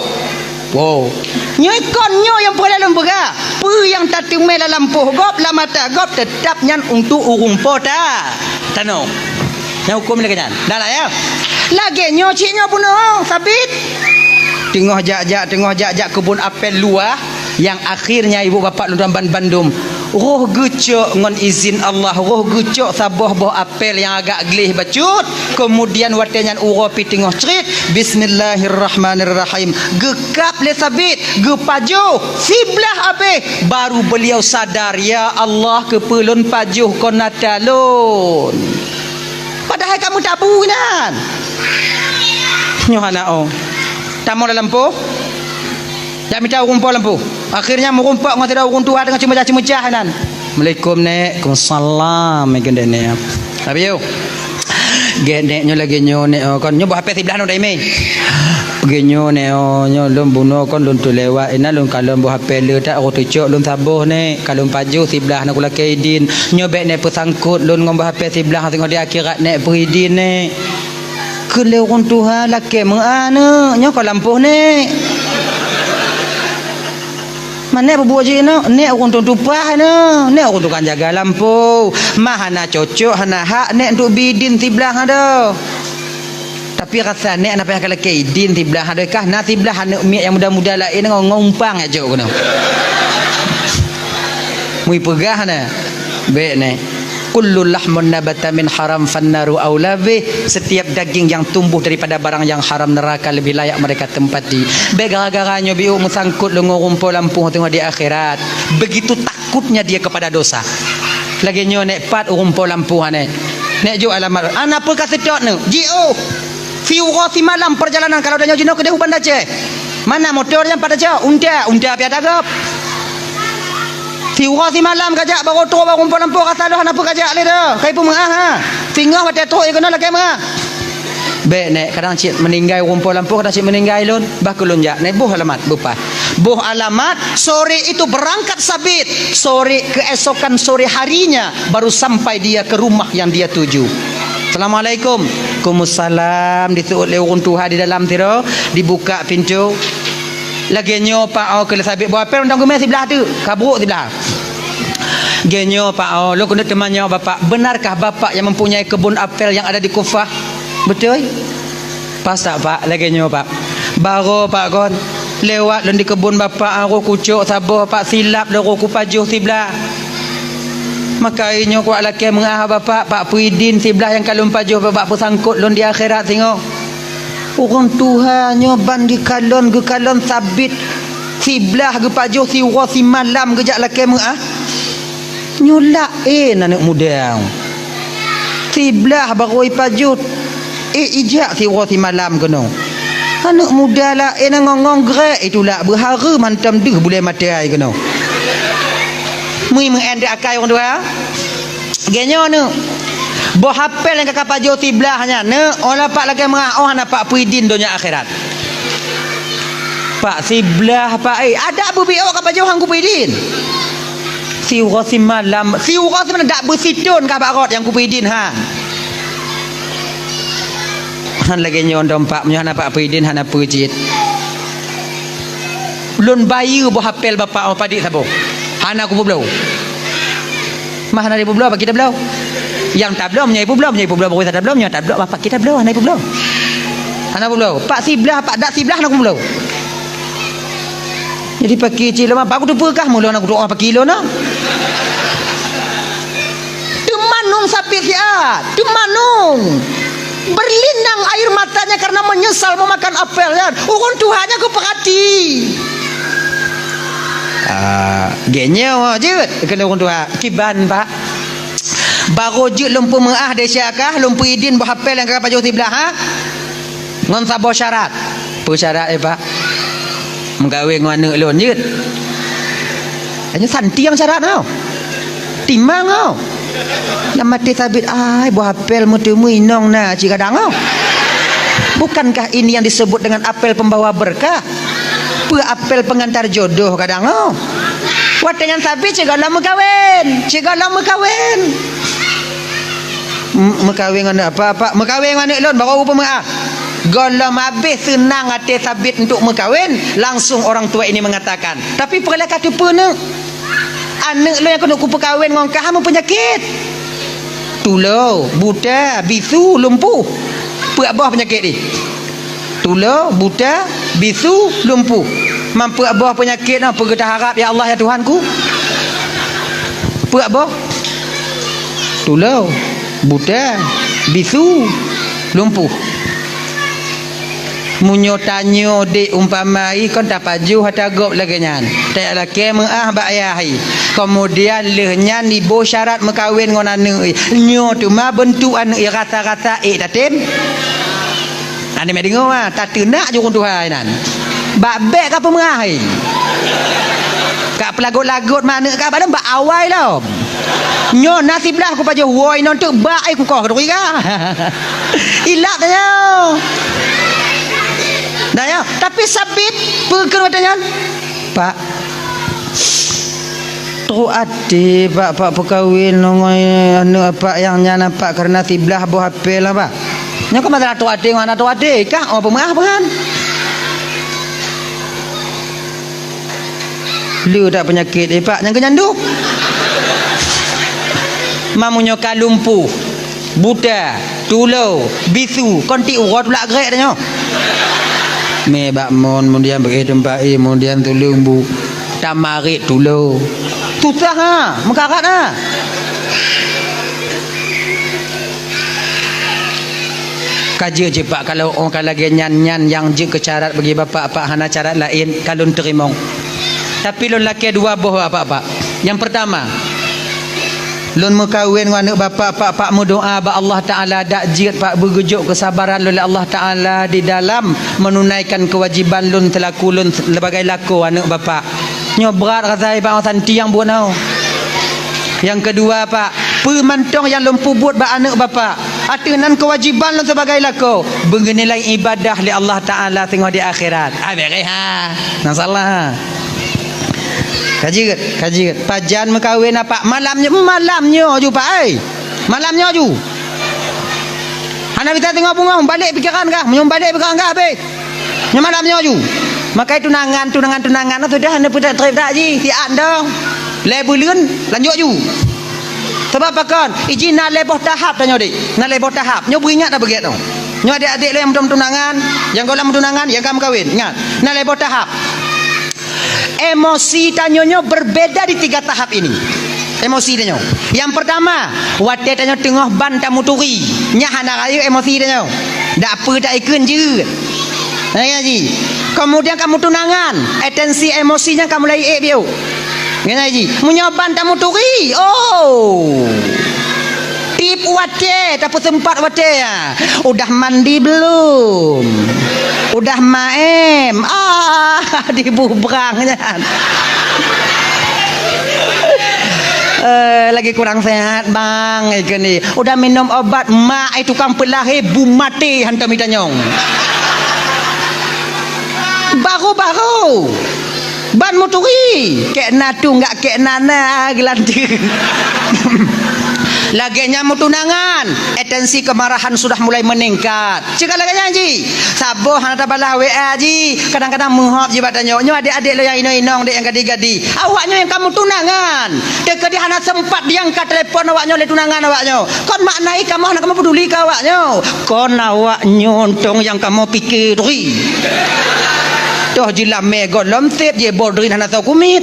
Wow. Nyoe kon nyoe nyang peureulèe lôn peugah. Peue nyang tateumé lam lampôh gob, lam mata gob, teutab nyan untuk ureueng po ta-, tanoh. Nyang huköm lagèe nyan. Dah lah ya. Lagèe nyoe cit nyoe bunoe, sabit. Teungoh jak-jak, teungoh jak-jak keubon apel luwah, nyang akhirnya ibu bapak lôn tuan ban-, bandum roh geucok ngon izin Allah, roh geucok saboh boh apel nyang agak gleh bacut. Kemudian watèe nyan uroe pih teungoh crit, bismillahirrahmanirrahim. Geukab lé sabit, geupajoh, siblah abéh, baru beliau sadar, "Ya Allah, keupeue lôn pajoh kon ata lôn?" Padahai ka meutabu nyan. Nyoe hana oh. Tamong lam lampôh. Jak mita ureueng po lampôh. Akhirnya meurumpok ngon sidroe ureueng tuha teungoh ceumeucah-ceumeucah nan. "Assalamualaikum, Nek." "Waalaikumsalam," meukeunong Nek. Tapi yo. "Gét Nek, nyoe lagèe nyoe Nek, oh, kon nyoe boh apel siblah nyoe dah imé." "Lagèe nyoe Nek, oh, nyoe lôn bunoe kon lôn teulewat, inan lôn kalon boh apel le that, oh, teucok lôn saboh Nek, kalon pajoh siblah na kulakèe idin. Nyoe bèk Nek peusangkot lôn ngon boh apel siblah, teungoh di akhirat Nek peuidin Nek." Kheun lé ureueng tuha, "Lakèe meu'ah neuk, nyoe kon lampôh Nek." "Ma Nek peubuet jih neuk?" "Nek ureueng tueng tupaih neuk, Nek ureueng tukang jaga lampôh. Ma hana cocok, hana hak Nek untuk bie idin siblah adoe." "Tapi rasa Nek hana payah kalakèe idin siblah adoe kah, na siblah aneuk miet nyang muda-muda laén ngon, ngon umpang jak jok keunoe." Meupeugah na, "Bèk Nek. Kullu lahmun nabata min haram fannaru aula bih." Setiap daging yang tumbuh daripada barang yang haram, neraka lebih layak mereka tempati. Bèk gara-gara nyoe biôk meusangkot lôn ngon ureueng po lampôh teungoh di akhirat. Begitu takutnya dia kepada dosa. Lagèe nyoe Nek, pat ureueng po lampôh Nek. Nek jok alamat. "Hana peue ka seutôt neuk. Jiôh. Siuroe simalam perjalanan kalau tanyoe jinoe keudeh u Banda Aceh." "Mana motor nyan pat tacok?" "Unta, unta pih ata gob." "Siuroe simalam kajak baroe trôk bak ureueng po lampôh, rasa lôn hana peue kajak lé dah. Kai peumeu'ah ha. Singoh watèe trôk keunoe lakèe meu'ah." "Bèk Nek, kadang cit meuninggai ureueng po lampôh, kadang cit meuninggai lôn. Bah keu lôn jak Nek, boh alamat beupaih." Boh alamat, sore itu berangkat sabit. Sore, keesokan sore harinya baru sampai dia ke rumah yang dia tuju. "Assalamualaikum." "Waalaikumsalam." Diseuôt lé ureueng tuha di dalam sidroe, dibuka pintoe. "Lagèe nyoe Pak, oh, keu lé sabit boh apel mantong geumè siblah teuk, ka brôk siblah." "Lagèe nyoe Pak, oh, lôn keuneuk teumanyong Bapak, benarkah Bapak yang mempunyai kebun apel yang ada di Kufah?" "Beutôi." "Pas tak Pak, lagèe nyoe Pak. Baroe Pak kon, lewat lôn di kebun Bapak, roh kucok saboh Pak, silap lôn roh kupajoh siblah. Maka nyoe kuwat lakèe meu'ah Bapak, Pak peuidin siblah nyang ka lôn pajoh Bapak, peusangkot lôn di akhirat singoh." Ureueng tuha nyoe ban dikalon, geukalon sabit siblah geupajoh siuroe simalam geujak lakèe meu'ah. Nyoe laén aneuk muda. Siblah baroe ipajoh, eh, ijak siuroe simalam keunoe. Aneuk muda laén ngon-ngon grék itulak beuhareuem hantom deuh bulèe maté ai keunoe. Mui meu'en di akai ureueng tuha. Lagèe nyoe neuk. Boh apel nyang ka kapajoh siblah nyan neuk, oh la Pak lakèe meu'ah, oh hana Pak peuidin donya akhirat. "Pak, siblah Pak, eh, adak beubiôh kapajoh han kupeuidin." "Siuroe simalam, siuroe simalam dak beusithon ka bak rot nyang kupeuidin han." Han lagèe nyoe dom pak, meunyoe hana pak peue idin, hana peue cit. Lôn bayeue boh apel bapak, oh, padit saboh. Hana kupeubloe. Mah hana ipeubloe, pakri tabloe. Nyang tabloe, meunyoe ipeubloe, meunyoe ipeubloe, baru tabloe, meunyoe tabloe, mah pakri tabloe, hana ipeubloe. Hana peubloe. Pak siblah, pak dak siblah hana kupeubloe. Jadi pakri cit lôn, apa kuteupeue kah meulôn hana kutu'oh pakri lôn, nah? Teumanung sabe siat, teumanung. Berlinang air matanya karena menyesal memakan apel nyan. Ureueng tuha nyan geupeurati. Ah, geuh nyoe jeuet keuneuk ureueng tuha. Kiban, Pak. Barô jeuet lôn peumeu'ah desya kah, lôn peuidin boh apel nyang ka pajoh siblah, ha? Ngon saboh syarat. Peue syarat, eh, Pak? Meukawen ngon aneuk lôn jeuet. Hanya santiang syarat tau. Timang tau. Lam até sabit, ai, boh apel meuteumé inong na cit kadang tau. Bukankah ini yang disebut dengan apel pembawa berkah? Peue apel pengantar jodoh kadang tau. Watèe nyan sabit cit gohlom meukawen, cit gohlom meukawen. M-, meukawen ngon aneuk apa, Pak? Meukawen ngon aneuk lôn, barô kupeumeu'ah. Gohlom habéh seunang até sabit untuk meukawen, langsung orang tua ini mengatakan, "Tapi peue lé ka teupeue neuk? Aneuk lôn nyang keuneuk kupeukawen ngon kah meupeunyakét. Tulo, buta, bisu, lumpuh. Peuet boh peunyakét jih." Tulo, buta, bisu, lumpuh. Mampu boh peunyakét nyoe, peue geuharab, ya Allah, ya Tuhanku? Peuet boh? Tulo, buta, bisu, lumpuh. Meunyoe tanyoe dek umpama i kon tapajoh ata gob lagèe nyan. Tajak lakèe meu'ah bak ayah i. Keumudian lheueh nyan iboh syarat meukawen ngon aneuk i. Nyoe teuma beuntuk aneuk i rasa-rasa ék tatem. Aneuk meudeungoe, ah, tateunak ju ureueng tuha inan. Bak bèk ka peumeu'ah, hai. Ka peulagot-lagot ma aneuk ka, padahai bak awai lom. Nyoe na siblah kupajoh, woe, inan teuk bak ai kukoh keuturi ka. Ilap dah nyoe. Dah nyoe, tapi sabit peue kheun watèe nyan? Pak, trok até, Pak, Pak peukawen ngon aneuk Apak nyang nyan, Pak, kareuna siblah boh apel, Pak. Nyoe kon masalah trok até ngon hana trok até, kah, oh, peumeu'ah, Pak, kan? Le that peunyakét, eh, Pak, nyang keu nyan duek. Meunyoe ka lumpuh, buta, tulo, bisu, kon tiep uroe tulak grek tanyoe. Mé bak mon, keumudian beuéh teumpat éh, keumudian tuleueng bu, tamarit tulo. Susah, ha, meukarat, ha. Ka jeuet cit, Pak, kalau oh ka lagèe nyan, nyan nyang jeuet keu syarat bagi Bapak, Pak, hana syarat laén, ka lôn teurimong. Tapi lôn lakèe dua boh, Bapak-bapak. Nyang peurtama, lôn meukawen ngon aneuk Bapak, Pak, Pak meudoa bak Allah Taala dak jeuet, Pak, beugeujok keusabaran lôn lé Allah Taala di dalam meununaikan keuwajiban lôn seulaku lôn sebagai lakoe aneuk Bapak. Nyoe brat rasa i Pak, oh, santi nyang buet nyoe. Nyang keudua, Pak, peue mantong nyang lôn peubuet bak aneuk Bapak, ateueh nan keuwajiban lôn sibagai lakoe, beunilai ibadah lé Allah Taala singoh di akhirat. Ah, beureh, ha. Masalah. Ka jeuet, ka jeuet. Pajan meukawen, Pak? Malam nyoe, malam nyoe ju, Pak, ai. Malam nyoe ju. Hana bisa teungoh beungoh, balek pikeran kah? Meunyoe balek pikeran kah, habéh. Nyoe malam nyoe ju. Makai tunangan, tunangan, tunangan, sudah hana peutrép-trép dak jih, siat dong. Lhèe buleuen, lanjut ju. Sabab pakon? Iji na lhèe boh tahap tanyoe, dek. Na lhèe boh tahap. Nyoe beuingat dah beugét dong. Nyoe adék-adék lôn nyang meutunangan, nyang gohlom meutunangan, nyang ka meukawen. Ingat, na lhèe boh tahap. Emosi tanyoe nyoe berbeda di tiga tahap ini. Emosi tanyoe. Nyang peurtama, watèe tanyoe teungoh ban tamuturi, nyan hana rayeuk emosi tanyoe. Dak peue taikheun jeuet. Nyan ji. Keumudian ka meutunangan, atensi emosi nyan ka mulai ék biôh. Nyan ji. Meunyoe ban tamuturi, oh. Tiep watèe, tapeuseumpat watèe, ya. Udah mandi belum? Udah maem? Ah, dibubrang nyan. Eh, lagi kurang sehat, Bang, eh, gini. Udah minum obat, mak, eh, tukang peulahé, bu maté hantom itanyong. Baru-baru. Ban muturi, kek na tu enggak kek na na geulanteue. Lagèe nyan meutunangan, esensi kemarahan sudah mulai meningkat. Cit ka lagèe nyan jih. Saboh hana tabalah W A jih, kadang-kadang meuhop jih bak tanyoe. Nyoe adék-adék lôn nyang inong-inong, dék nyang gadih-gadih. Awaknyoe nyang ka meutunangan. Teukeudi hana sempat diangkat telepon awaknyoe lé tunangan awaknyoe. Kon makna jih kamoe hana kamoe peuduli keu awaknyoe. Kon awaknyoe untông nyang kamoe piké duri. Toh jilamé gohlom sép jih, boh duri hana soe kumiet.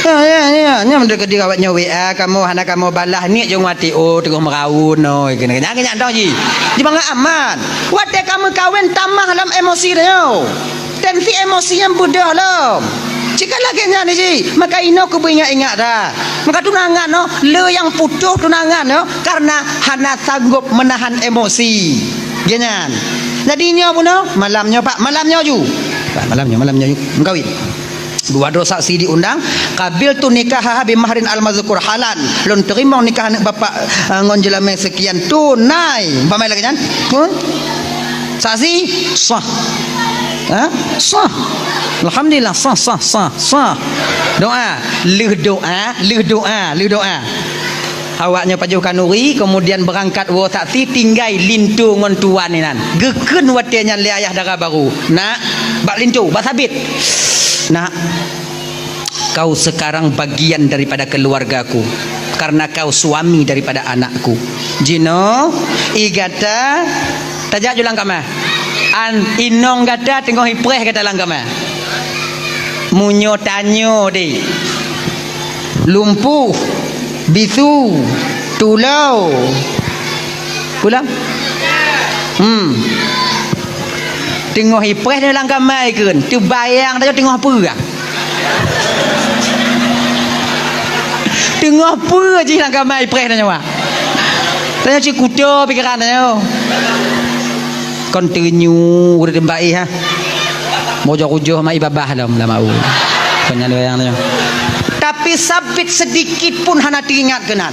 Ya, ya, ya. Nyan teukeudi awaknyoe W A kamoe hana kamoe balah, niet jong wati, oh, teungoh meuraun, oh, keunan, keunan, keunan dong jih. Jibangai aman. Watèe ka meukawen tamah lom emosi tanyoe. Tensi emosi nyan beudôh lom. Cit ka lagèe nyan jih. Maka inoe keubeue ingat-ingat dah. Maka tunangan nyoe, le nyang putôh tunangan nyoe karena hana sanggob meunahan emosi. Geuh nyan. Jadi nyoe bunoe, malam nyoe, Pak, malam nyoe ju. Pak, malam nyoe, malam nyoe ju. Meukawen. Dua droe saksi diundang, qabiltu nikahaha bi mahrin al-mazkur halan. Lôn teurimong nikah aneuk bapak, eh, ngon jeulamé seukian tunai. Umpama lagèe nyan. Pun? Saksi? Sah. Ha? Sah. Alhamdulillah, sah, sah, sah, sah. Doa. Lheueh doa, lheueh doa, lheueh doa. Awaknyoe pajoh khanuri, kemudian beurangkat woe saksi, tinggai linto ngon tuan inan. Geukheun watèe nyan lé ayah dara barô, "Nak, bak linto, bak sabit. Nak, kau sekarang bagian daripada keluargaku, karena kau suami daripada anakku." Jinoe, ie gata, tajak ju lam kama. An inong gata teungoh ipreh gata lam kama. Meunyoe tanyoe deh. Lumpuh, bisu, tulô. Pulang? Hmm. Teungoh ipreh nyoe lam kama ikheun, teubayang tanyoe teungoh peue? Teungoh peue jih lam kama ipreh tanyoe? Tanyoe cit kuto pikeran tanyoe. Kon teunyu ureueng teumbak ih, ha. Meujoh-ujoh mak i babah lom lam au. Kon nyan wayang nyoe. Tapi Sabit sedikit pun hana teuingat keunan.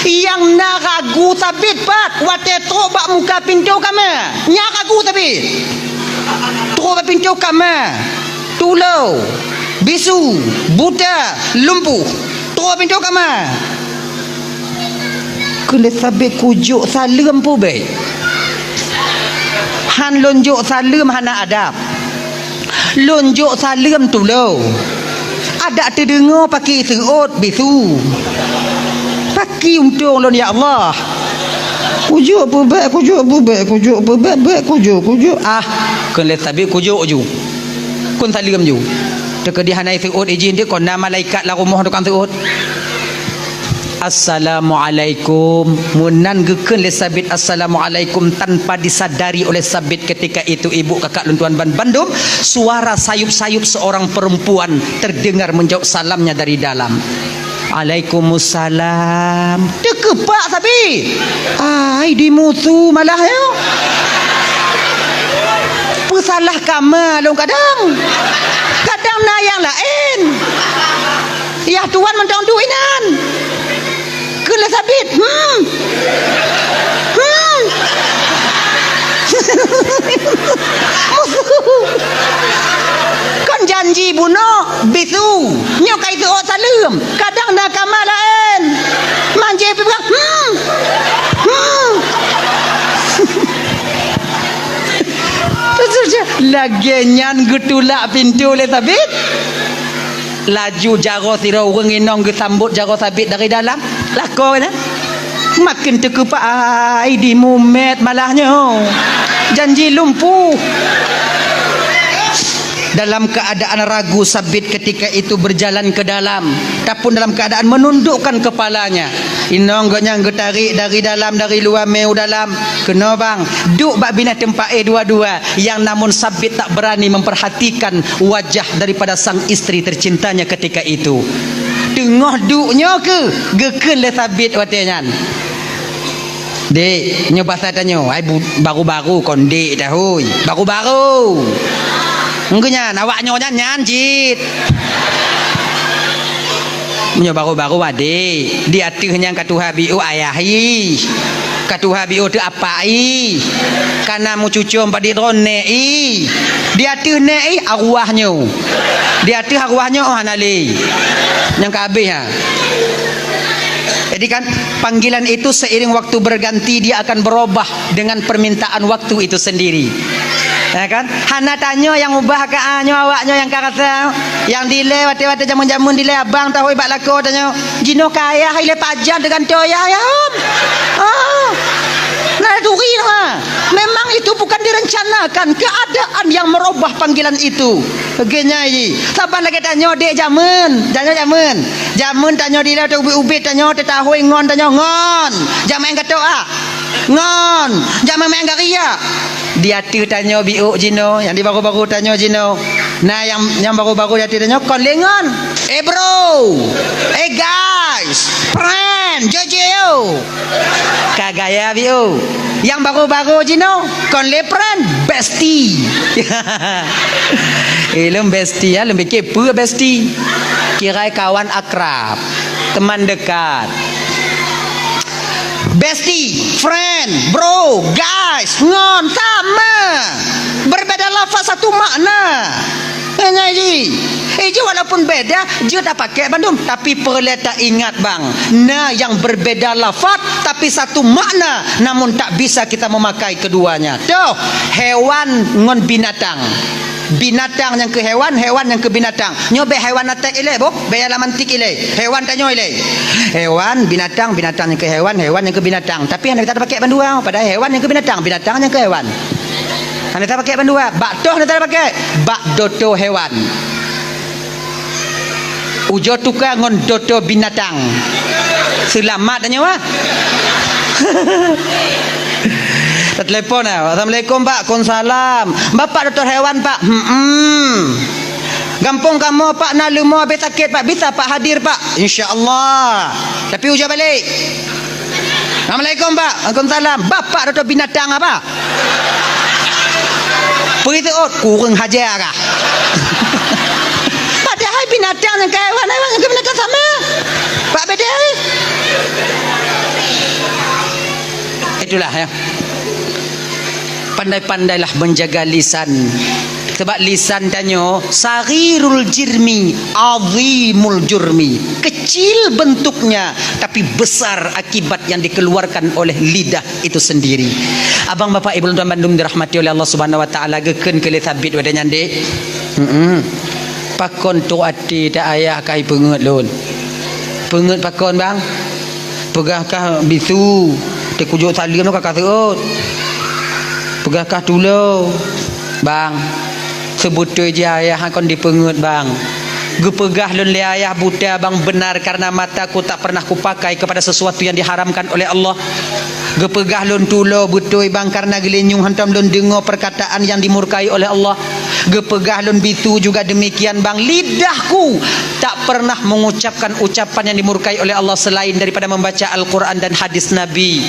Nyang na ragu Sabit pat watèe trok bak muka pintoe kama. Nyan ragu Sabit. Trok bak pintoe kama. Tulô, bisu, buta, lumpuh. Trok bak pintoe kama. Kheun lé Sabit, "Kujok saleuem peue bèk? Han lôn jok saleuem hana adab. Lôn jok saleuem tulô. Adak teudeungoe paki seuôt bisu. Paki untông lôn, ya Allah. Kujok peue bèk, kujok peue bèk, kujok peue bèk, bèk kujok, kujok." Ah, kheun lé Sabit, "Kujok ju. Kheun saleuem ju." Teukeudi hana seuôt ijin deuh, kon na malaikat lam rumoh tukang seuôt. "Assalamualaikum." Meunan geukheun lé Sabit, "Assalamualaikum," tanpa disadari oleh Sabit ketika itu, ibu kakak lôn tuan ban bandum, suara sayup-sayup seorang perempuan terdengar menjawab salamnya dari dalam. "Alaikumussalam." Teukeupak Sabit. Ai, dimusu malah nyoe. Peusalah kama lôn kadang. Kadang na nyang laén. Yah tuan mantong duek inan. Kheun lé Sabit, "Hmm. Hmm." Kon janji bunoe bisu. Nyoe ka iseuôt saleuem. Kadang na kama laén. Manjé pih peugah, "Hmm. Hmm." Lagèe nyan geutulak pintoe lé Sabit. Laju jaroe sidroe ureueng inong geusambot jaroe Sabit dari dalam. Lakoe nyan. Maken teukeupak, ai, dimumet malah nyoe. Janji lumpuh. Dalam keadaan ragu, Sabit ketika itu berjalan ke dalam, tapun dalam keadaan menundukkan kepalanya. Inong gobnyan geutarek dari dalam, dari luwa mé u dalam. Keunoe bang, duek bak binéh teumpat éh dua-dua. Yang namun Sabit tak berani memperhatikan wajah daripada sang istri tercintanya ketika itu. Teungoh duek nyoe keuh geukheun lé Sabit watèe nyan. "Dek, nyoe pasai tanyoe, ai bu-, baru-baru kon dek dah, hôi. Baru-baru." Engkeu nyan, awak nyoe nyan, nyan cit. Meunyoe baru-baru adek, di ateueh nyan ka tuha biôh ayah ih. Ka tuha biôh teuh apak ih. Ka na meucucom padit droe nèk ih. Di ateueh nèk ih arwah nyoe. Di ateueh arwah nyoe oh hana lé. Nyang ka habéh ha. Jadi kan, panggilan itu seiring waktu berganti, dia akan berubah dengan permintaan waktu itu sendiri. Ya kan? Hana tanyoe nyang ubah ka, ah, nyoe awak nyoe nyang ka rasa. Nyang dilée watée-watée jameun-jameun dilée abang tahu bak lakoe tanyoe. Jinoe kayah ilée pajan teugantoe yah, ya. Ah. Nah, turi nah. Memang itu bukan direncanakan, keadaan yang merubah panggilan itu. Geunyai. Saban lagée tanyoe dek jameun, tanyoe jameun. Jameun tanyoe dilée teuh ubit-ubit tanyoe teutahôi ngon tanyoe ngon. Jamén gatok ah. Ngon. Jamén gari ah. Di ateueh tanyoe biôk jinoe, nyang di baru-baru tanyoe jinoe. Nah, nyang, nyang baru-baru di ateueh tanyoe kon lé ngon. Eh, bro. Eh, guys. Friend. Jojo. Ka gaya biôk. Nyang baru-baru jinoe kon lé friend, bestie. Eh, lôn bestie, ya, lôn pikir peue bestie. Kirai kawan akrab, teman dekat. Bestie, friend, bro, guys, ngon sama. Berbeda lafaz satu makna. Hanya ji. Eh, ji walaupun beda, jeuet tapakai bandum, tapi peureulée taingat bang. Na nyang berbeda lafaz, tapi satu makna, namun tak bisa kita memakai keduanya. Toh, hewan ngon binatang. Binatang nyang keu hewan, hewan nyang keu binatang. Nyoe bék hewan atek ilée boh, bék alam antik ilée. Hewan tanyoe ilée. Hewan, binatang, binatang nyang keu hewan, hewan nyang keu binatang. Tapi hana kita pakai bandua, padahai hewan nyang keu binatang, binatang nyang keu hewan. Hana tapakai bandua, bak toh hana tapakai, bak doto hewan. Ujoe tuka ngon doto binatang. Seulamat tanyoe ah. Tatelepon ah. Assalamualaikum Pak. Waalaikumsalam. Bapak dokto hewan Pak. Hmm. Gampông kamoe Pak na leumo habéh sakét Pak. Bisa Pak hadir Pak. Insya Allah. Tapi ujoe balek. Assalamualaikum Pak. Waalaikumsalam. Bapak dokto binatang apa? Peue teuôt, kureueng haja kah? Padahai binatang nyang keu hewan, hewan nyang keu binatang sama. Pak beda. Itulah ya. Pandai-pandailah menjaga lisan. Sebab lisan tanyoe saghirul jirmi, azimul jurmi. Kecil bentuknya, tapi besar akibat yang dikeluarkan oleh lidah itu sendiri. Abang, bapak, ibu lôn tuan bandum dirahmati oleh Allah Subhanahu wa Taala, geukheun keu lé Sabit watée nyan dek. Heeh. Pakon trok até ta ayah ka ipeungeuet lôn. Peungeuet pakon, bang? Peugah kah bisu, teukujok saleuem ka ka seuôt. Peugah kah tulo, bang. Seubeutôi jih ayah kon dipeungeuet, bang. Geupeugah lôn lé ayah buta, bang, benar karena mataku tak pernah kupakai kepada sesuatu yang diharamkan oleh Allah. Geupeugah lôn tulo beutôi, bang, karena geulinyueng hantom lôn deungoe perkataan yang dimurkai oleh Allah. Geupeugah lôn bisu juga demikian, bang, lidahku tak pernah mengucapkan ucapan yang dimurkai oleh Allah selain daripada membaca Al-Quran dan hadis Nabi.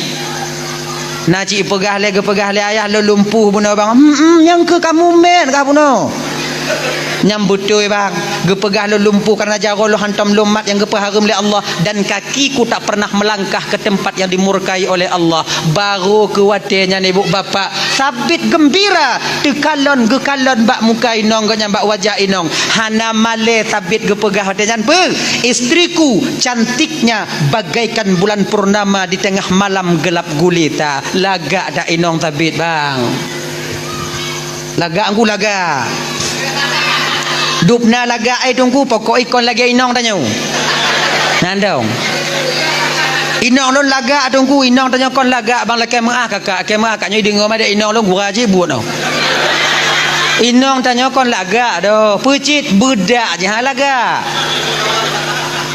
Na cit peugah lé, geupeugah lé ayah lôn lumpuh bunoe bang. Hmm, hmm, nyang keu kamu mét kah bunoe. Nyang beutôi bang, geupeugah lôn lumpuh karena jaroe lôn hantom lôn mat nyang geupeuhareuem lé Allah, dan kakiku tak pernah melangkah ke tempat yang dimurkai oleh Allah. Baru keu watée nyan ibu bapak, Sabit geumbira, teukalon geukalon bak muka inong geuh nyan bak wajah inong. Hana malée Sabit geupeugah watée nyan peue? Istriku cantiknya bagaikan bulan purnama di tengah malam gelap gulita. Lagak dak inong Sabit, bang? Lagak ku lagak. Dubna lagak ai Teungku, pokok ikon lagée inong tanyoe. Nyan dong. Inong lôn lagak Teungku, inong tanyoe kon lagak bang, lakée meuah kakak, lakée meuah kakak nyoe deungoe madak inong lôn gura jih buet noh. Inong tanyoe kon lagak doh, peucit beudak jih ha lagak.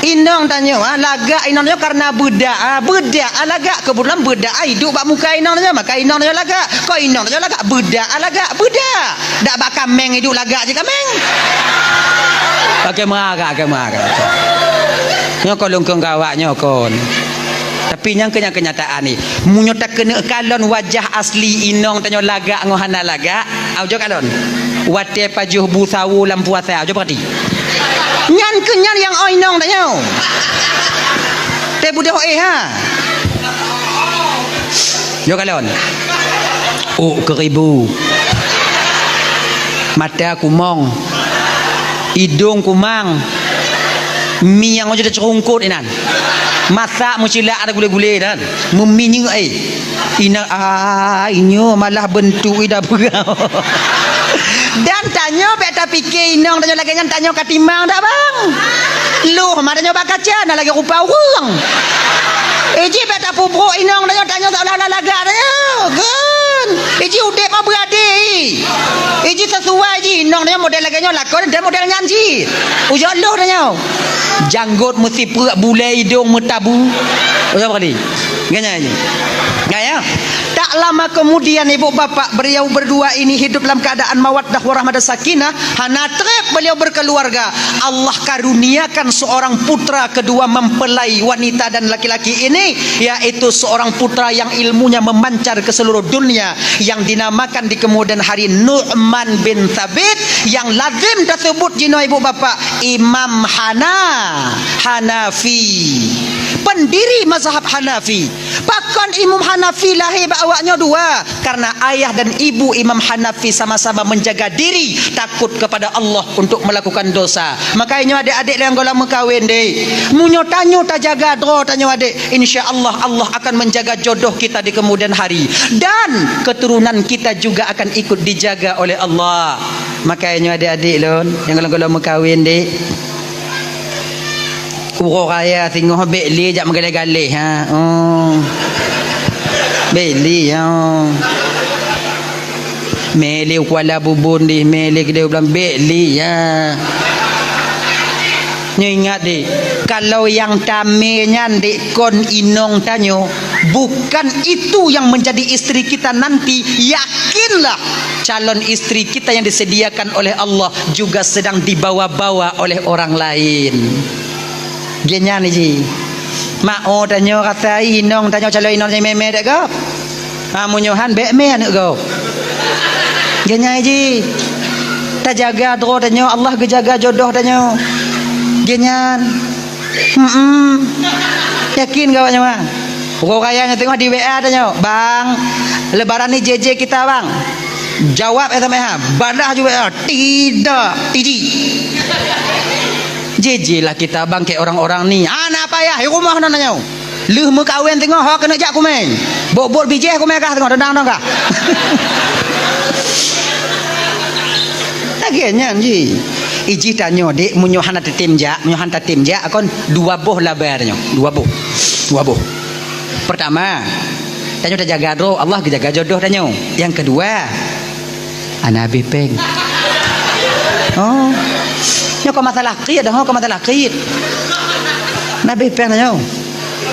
Inong tanyoe, ha, lagak inong tanyoe karena beudak, ha, beudak, ha, lagak. Keubeutulan beudak, ha, iduek bak muka inong tanyoe, maka inong tanyoe lagak. Kon inong tanyoe lagak, beudak, ha, lagak, beudak. Dak bak kaméng iduek lagak jih kaméng. Pakai meuagak, pakai meuagak. Nyoe kon lôn kheun keu awak nyoe kon. Tapi nyang keu-, nyang keunyataan ni, meunyoe takeuneuk kalon wajah asli inong tanyoe lagak ngon hana lagak, au jok kalon. Watée pajoh bu sawo lam puasa, au jok peurati. Nyan keuh nyan nyang oi inong tanyoe. Teuh beudôh éh ha. Jok kalon. Ôk keuribu. Mata kumong. Idong kumang. Miang ojok teuceurungkot inan. Masak meucilak ada gulé-gulé dan meuminyeuk ai. Inong, ah, inyoe malah beuntuk ida peugah. Dan tanyoe bèk tapike inong tanyoe lagèe nyan, tanyoe ka timang dak, bang? Loh, ma tanyoe bak kaca na lagèe rupa ureueng. Eh, jih bèk tapeubrok inong tanyoe, tanyoe seolah-olah lagak tanyoe. Kan? Eh, jih udép mah beuadé. Eh, jih sesuai jih inong tanyoe model lagèe nyoe lakon dan model nyan jih. Ujoe loh tanyoe. Janggot meusipreuk, bulèe idong meutabu. Ujoe kali. Ganyai nyoe. Gaya. Tak lama kemudian ibu bapak beliau berdua ini hidup dalam keadaan mawaddah warahmah dan sakinah. Hana trép beliau berkeluarga. Allah karuniakan seorang putra kedua mempelai wanita dan laki-laki ini, yaitu seorang putra yang ilmunya memancar ke seluruh dunia, yang dinamakan di kemudian hari Nu'man bin Thabit, yang lazim tersebut jinoe ibu bapak Imam Hana, Hanafi. Pendiri mazhab Hanafi. Pakon Imam Hanafi lahé bak awaknyoe dua? Karena ayah dan ibu Imam Hanafi sama-sama menjaga diri, takut kepada Allah untuk melakukan dosa. Makanya adék-adék nyang goh lom meukawen deh, meunyoe tanyoe tajaga droe tanyoe adék, insya Allah, Allah akan menjaga jodoh kita di kemudian hari. Dan keturunan kita juga akan ikut dijaga oleh Allah. Makanya adék-adék lôn nyang goh lom meukawen deh, uroe raya singoh bèk lé jak meugaleh-galeh, ha. Oh. Bèk lé, ha. Mè lé Kuala Bubon deh, mè lé keudéh u Blang, bèk lé, ha. Nyoe ingat deh, kalau nyang tamè nyan deh kon inong tanyoe, bukan itu yang menjadi istri kita nanti, yakinlah calon istri kita yang disediakan oleh Allah juga sedang dibawa-bawa oleh orang lain. Geuhnyan jih. Mak, oh, tanyoe rasa inong tanyoe calon inong nyang mè-mè dek gob. Ha, meunyoe han bèk mè aneuk gob. Geuhnyan jih. Tajaga droe tanyoe, Allah geujaga jodoh tanyoe. Geuhnyan. Hmm. Yakin kah awak nyoe, bang? Uroe raya nyoe teungoh di W A tanyoe, "Bang, lebaran ni J J kita, Bang." Jawab S M S, ha. Balah ju W A, "Tidak, T J." J J lah kita, Bang, kek orang-orang ni. Hana payah, di rumoh na tanyoe. Lheueh meukawen teungoh, ho keuneuk jak kumè. Bot-bot bijéh kumè kah teungoh, dendang dong kah. Lagèe nyan jih. Ijih tanyoe, dek, meunyoe hana tatem jak, meunyoe hana tatem jak, kon dua boh laba tanyoe. Dua boh. Dua boh. Pertama, tanyoe tajaga droe, Allah geujaga jodoh tanyoe. Nyang keudua, hana habéh péng. Oh. Nyoe kon masalah krit, ho, kon masalah krit. Hana habéh péng tanyoe.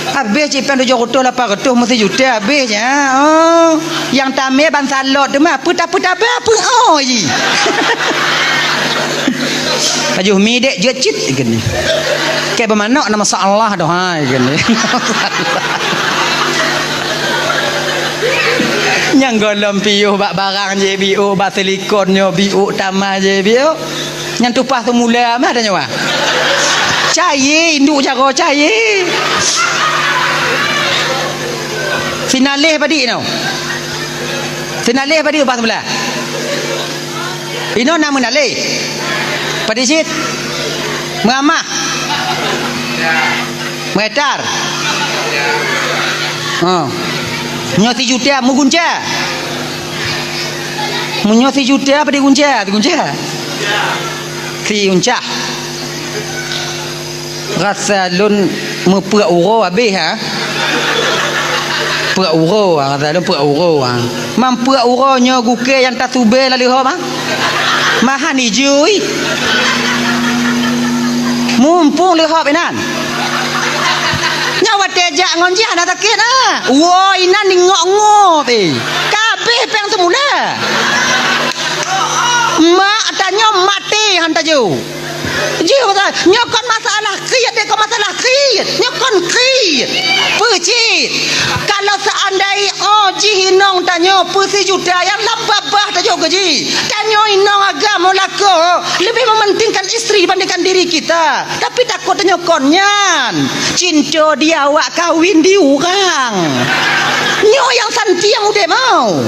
Habéh cit péng tujoh reutôh lapan reutôh, meusijuta habéh cit. Ha, oh. Nyang tamè ban salot teuma, peue ta-, peue tabah, peue, oh, jih. Pajoh mi dek jeuet cit, geuhnyan. Keu beumanok na masalah doh, hai, geuhnyan. Nyang goh lom piôh bak barang jih biôh, bak silikon nyoe biôh, tamah jih biôh. Nyan tupah teumula mah tanyoe, ah. Cayé, induk jaroe cayé. Sinaleh padit nyoe. Sinaleh padit tupah teumula. Inoe na meunaleh. Padit cit. Meuamah. Meuetar. Ha. Nyoe sijuta meugunca. Meunyoe sijuta apa digunca? Digunca. Sigunca. Rasa lôn meupeuet uroe habéh, ha. Peuet uroe, ha, rasa lôn peuet uroe, ha. Meupeuet uroe nyoe gukée nyang tasubée lam leuhop, ha. Mahan ijui. Mumpung leuhop inan. Nyoe watée jak ngon jih hana sakét, ha. Woe inan ingok-ngok, eh. Ka habéh péng teumula. Mak tanyoe maté han tajo. Jih pasal nyoe kon masalah kriet, deh, kon masalah kriet. Nyoe kon kriet. Peue cit? Kalau seandai, oh, jih inong tanyoe peusijuta nyang lam babah tajo keu jih. Tanyoe inong agam lakoe leubeh mementingkan istri dibandingkan diri kita. Tapi takot tanyoe kon nyan. Cinta di awak kawin di urang. Nyoe nyang santieng udeb mau.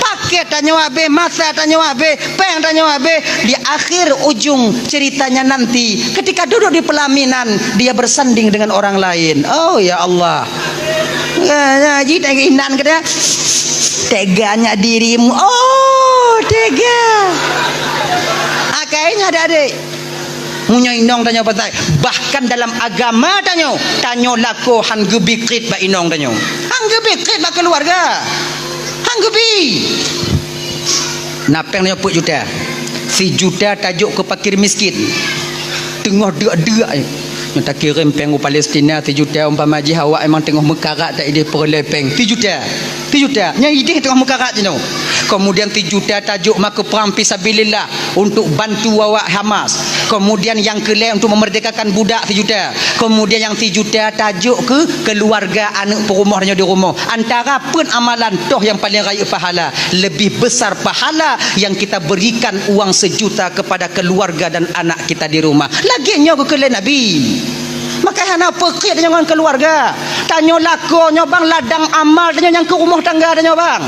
Pak Tiket tanyoe habéh, masa tanyoe habéh, péng tanyoe habéh. Di akhir ujung ceritanya nanti, ketika duduk di pelaminan, dia bersanding dengan orang lain. Oh, ya Allah. Ya, ya, ji tengok inan kata, "Teganya dirimu." Oh, tega. Akhirnya ada adik. Meunyoe inong tanyoe patai, bahkan dalam agama tanyoe, tanyoe lakoe han geubi kriet bak inong tanyoe. Han geubi kriet bak keuluwarga. Han geubi. Na péng tanyoe peuet juta. Sijuta tajok keu fakir miskin. Teungoh deuk-deuk, eh. Nyoe takirém péng u Palestina sijuta, umpama jih awak memang teungoh meukarat, tak idéh peureulée péng. Sijuta. Sijuta. Nyan idéh teungoh meukarat jinoe. Kemudian sijuta tajok ma keu prang fisabilillah untuk bantu awak Hamas. Kemudian nyang keulhée untuk memerdekakan budak sijuta. Kemudian nyang sijuta tajok keu keuluwarga aneuk peurumoh tanyoe di rumoh. Antara peuet amalan toh nyang paleng rayeuk pahala. Lebih besar pahala yang kita berikan uang sejuta kepada keluarga dan anak kita di rumah. Lagée nyoe geukheun lé Nabi. Maka hana peukriet tanyoe ngon keuluwarga. Tanyoe lakoe nyoe bang ladang amal tanyoe nyang keu rumoh tangga tanyoe bang.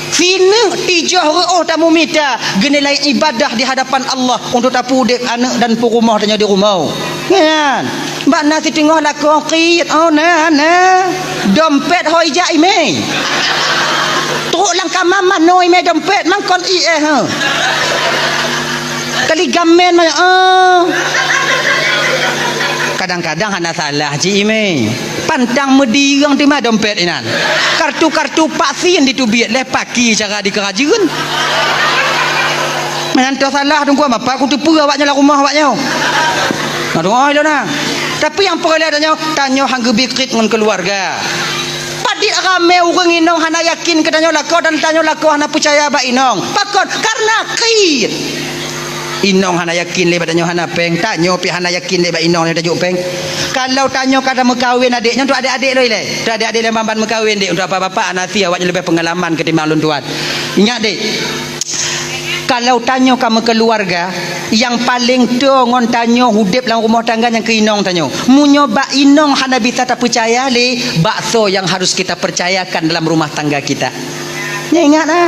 Sineuk tijoh reuôh tamumita geunilai ibadah di hadapan Allah untuk tapeudeb aneuk dan peurumoh tanyoe di rumoh. Nyan. Bak na siteungoh lakoe kriet, oh na, na. Dompet hôi jak imé. Trok lam kama manoe imé dompet, mangkon ié, ha. Kali gamen manyang, oh. Kadang-kadang hana salah cit imé. Pantang meudireung teuma dompet inan. Kartu-kartu vaksin diteubiet lé paki cara dikeurajeuen. Meunan toh salah teungku, mapa kuteupeue awaknyoe lam rumoh awaknyoe. Nah, doa ilôn nah. Tapi nyang peureulée tanyoe, tanyoe han geubi kriet ngon keuluwarga. Padit ramé ureuëng inong hana yakin keu tanyoe lakoe dan tanyoe lakoe hana peucaya bak inong. Pakon? Karena kriet. Inong hana yakin lé bak tanyoe hana péng, tanyoe pih hana yakin lé bak inong nyoe tajok péng. Kalau tanyoe ka tameukawen adék nyoe, untuk adék-adék lôn ilée. Untuk adék-adék lôn ban-ban meukawen dék, untuk bapak-bapak hana sie awaknyoe leubeh peungalaman keutimbang lôn tuan. Ingat dék. Kalau tanyoe ka meukeuluwarga, nyang paleng toe ngon tanyoe udeb lam rumoh tangga nyang keu inong tanyoe. Meunyoe bak inong hana bisa tapeucaya lé, bak soe nyang harus kita percayakan dalam rumah tangga kita? Nyoe ingat na,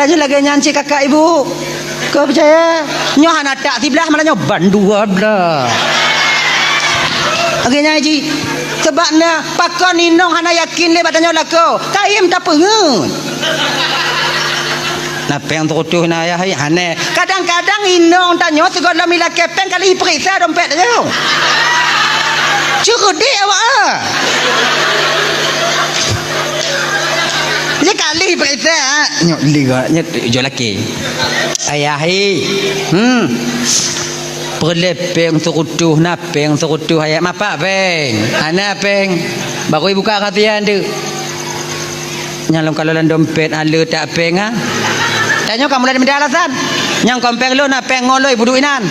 tanyoe lagée nyan cit kakak ibu. Kau peucaya? Nyoe hana tak siblah malah nyoe ban dua blah. Lagée nyan ji. Sebab na pakon inong hana yakin lé bak tanyoe lakoe. Kayém tapeungeut. Na péng teukutoh na ayah hai hane. Kadang-kadang inong tanyoe sigohlom ilakée péng kali ipeuriksa dompet tanyoe. Ceureudek awak ah. Sekali ipeuriksa, nyoe liga nyoe jolaki. Ayah hai. Hmm. Peureulée péng seurutoh, na péng seurutoh ayah, mapak péng. Hana péng. Baru ibuka kasihan tu. Nyang lôn kalon lam dompet, hana le tak péng, ha? Tanyoe ka mulai meuda alasan. Nyang kon péng lôn, na péng ngon lôn, ibuduek inan.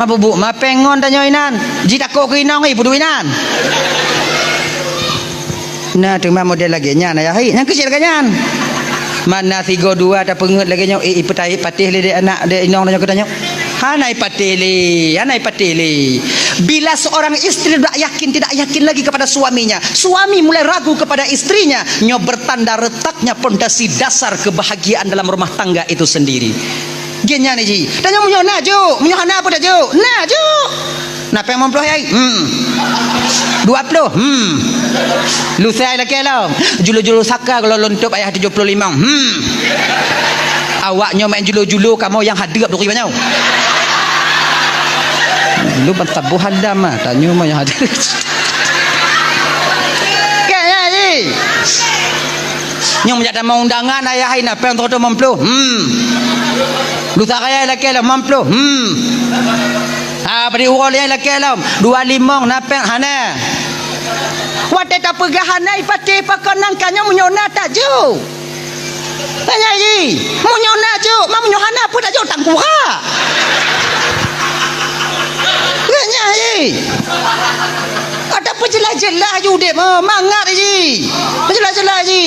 Ma bubuk, ma péng ngon tanyoe inan. Jitakot keu inong, ibuduek inan. Na teuma model lagée nyan, ayah hai. Nyang keucil lagée nyan. Mana sigo dua tapeungeut lagée nyoe, eh, ipeutai patéh lé dek anak, dek inong tanyoe keu tanyoe. Hana ipatéh lé, hana ipatéh lé. Bila seorang istri tidak yakin, tidak yakin lagi kepada suaminya, suami mulai ragu kepada istrinya, nyoe bertanda retaknya pondasi dasar kebahagiaan dalam rumah tangga itu sendiri. Geuh nyan ji. Tanyoe meunyoe na jok, meunyoe hana peue tajok. Na jok. Na péng limong ploh, yai? Hmm. Dua ploh? Hmm. Lusa lakée lom. Julu-julu saka kalau lôn tôb ayah tujoh ploh limong. Hmm. Awak nyoe main julu-julu, kamoe nyang hadeup duri banyoe. Lu ban taboh hadam ah, tanyoe mah nyang hadeup. Kan, ya, ji? Nyoe meunjak tamong undangan ayah hai na péng seratus lima puluh. Hmm. Lusa raya lakée lom lima puluh. Hmm. Ha, bri uroe lé lakée lom dua limong na péng hana. Watée tapeugah hana ipatéh pakon nangka nyoe meunyoe na tajok. Tanya ji, meunyoe na jok, ma meunyoe hana peue tajok tangkura. Tanya ji. Ada peujeulaih-jeulaih ju udeb, oh, mangat ji. Peujeulaih-jeulaih ji.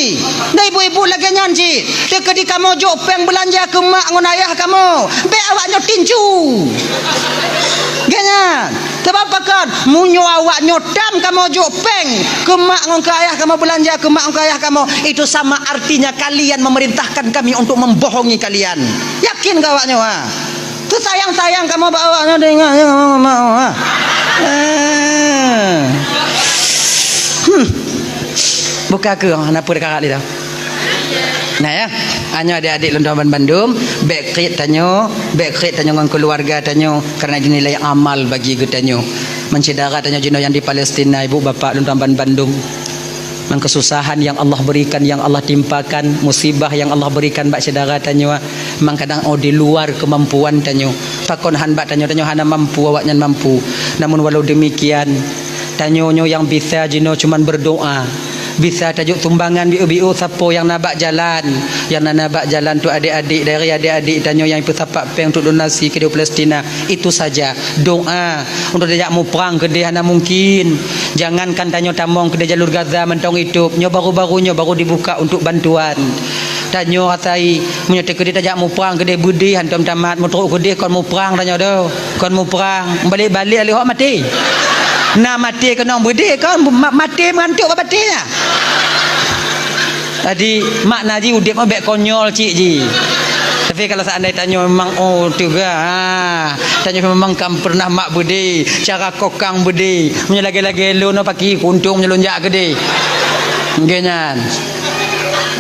Dan ibu-ibu lagée nyan ji. Teukeudi kamoe jok péng beulanja keu mak ngon ayah kamoe. Bék awak nyoe tinju. Geuh nyan. Sabab pakon? Meunyoe awak nyoe tam kamoe jok péng keu mak ngon keu ayah kamoe, beulanja keu mak ngon keu ayah kamoe, itu sama artinya kalian memerintahkan kami untuk membohongi kalian. Yakin keu awak nyoe, ha? Teusayang-sayang kamoe bak awak nyoe, deungoe, deungoe, mak, mak, mak. Eh. Hmm. Buka keu, hana peue karak lé dah. Nah, ya. Nyoe adik-adik lôn tuan bandum, bèk kriet tanyoe, bèk kriet tanyoe ngon keuluwarga tanyoe, karena itu nilai amal bagi geutanyoe. Meusyedara tanyoe jinoe nyang di Palestina, ibu bapak lôn tuan bandum. Ngon kesusahan yang Allah berikan, yang Allah timpakan, musibah yang Allah berikan bak syedara tanyoe, memang kadang, oh, di luar kemampuan tanyoe. Pakon han bak tanyoe, tanyoe hana mampu, awaknyan mampu. Namun walau demikian, tanyoe nyoe nyang bisa jinoe cuman berdoa. Bisa tajok sumbangan biôh-biôh sapo nyang na bak jalan. Nyang na, na bak jalan tu adik-adik, dari adik-adik tanyoe nyang peusapat péng untuk donasi keudéh Palestina. Itu saja. Doa untuk tajak muprang keudéh hana mungkin. Jangankan tanyoe tamong keudéh jalur Gaza mantong itôb. Nyoe baru-baru nyoe baru dibuka untuk bantuan. Tanyoe asai, meunyoe teukeudéh tajak muprang keudéh beudé hantom tamat, meutrok keudéh kon muprang tanyoe doh. Kon muprang, balek-balek lé hok maté. Na maté keunong beudé kon ma-, maté meugantok bak batée nyan. Jadi, makna jih udép nyoe bèk konyol cit jih. Tapi kalau seandai tanyoe memang, oh, teuga, ha, tanyoe memang kan pernah mak beudé, cara kokang beudé. Meunyoe lagèe-lagèe lôn nyoe paki kuntung meunyoe lôn jak keudéh. Nggih nyan.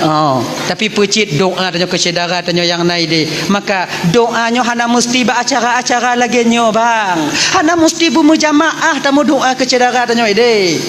Oh, tapi peucit doa tanyoe keu syedara tanyoe nyang na idéh. Maka doa nyoe hana musti bak acara-acara lagèe nyoe, bang. Hana musti beumeujamaah tameudoa keu syedara tanyoe idéh.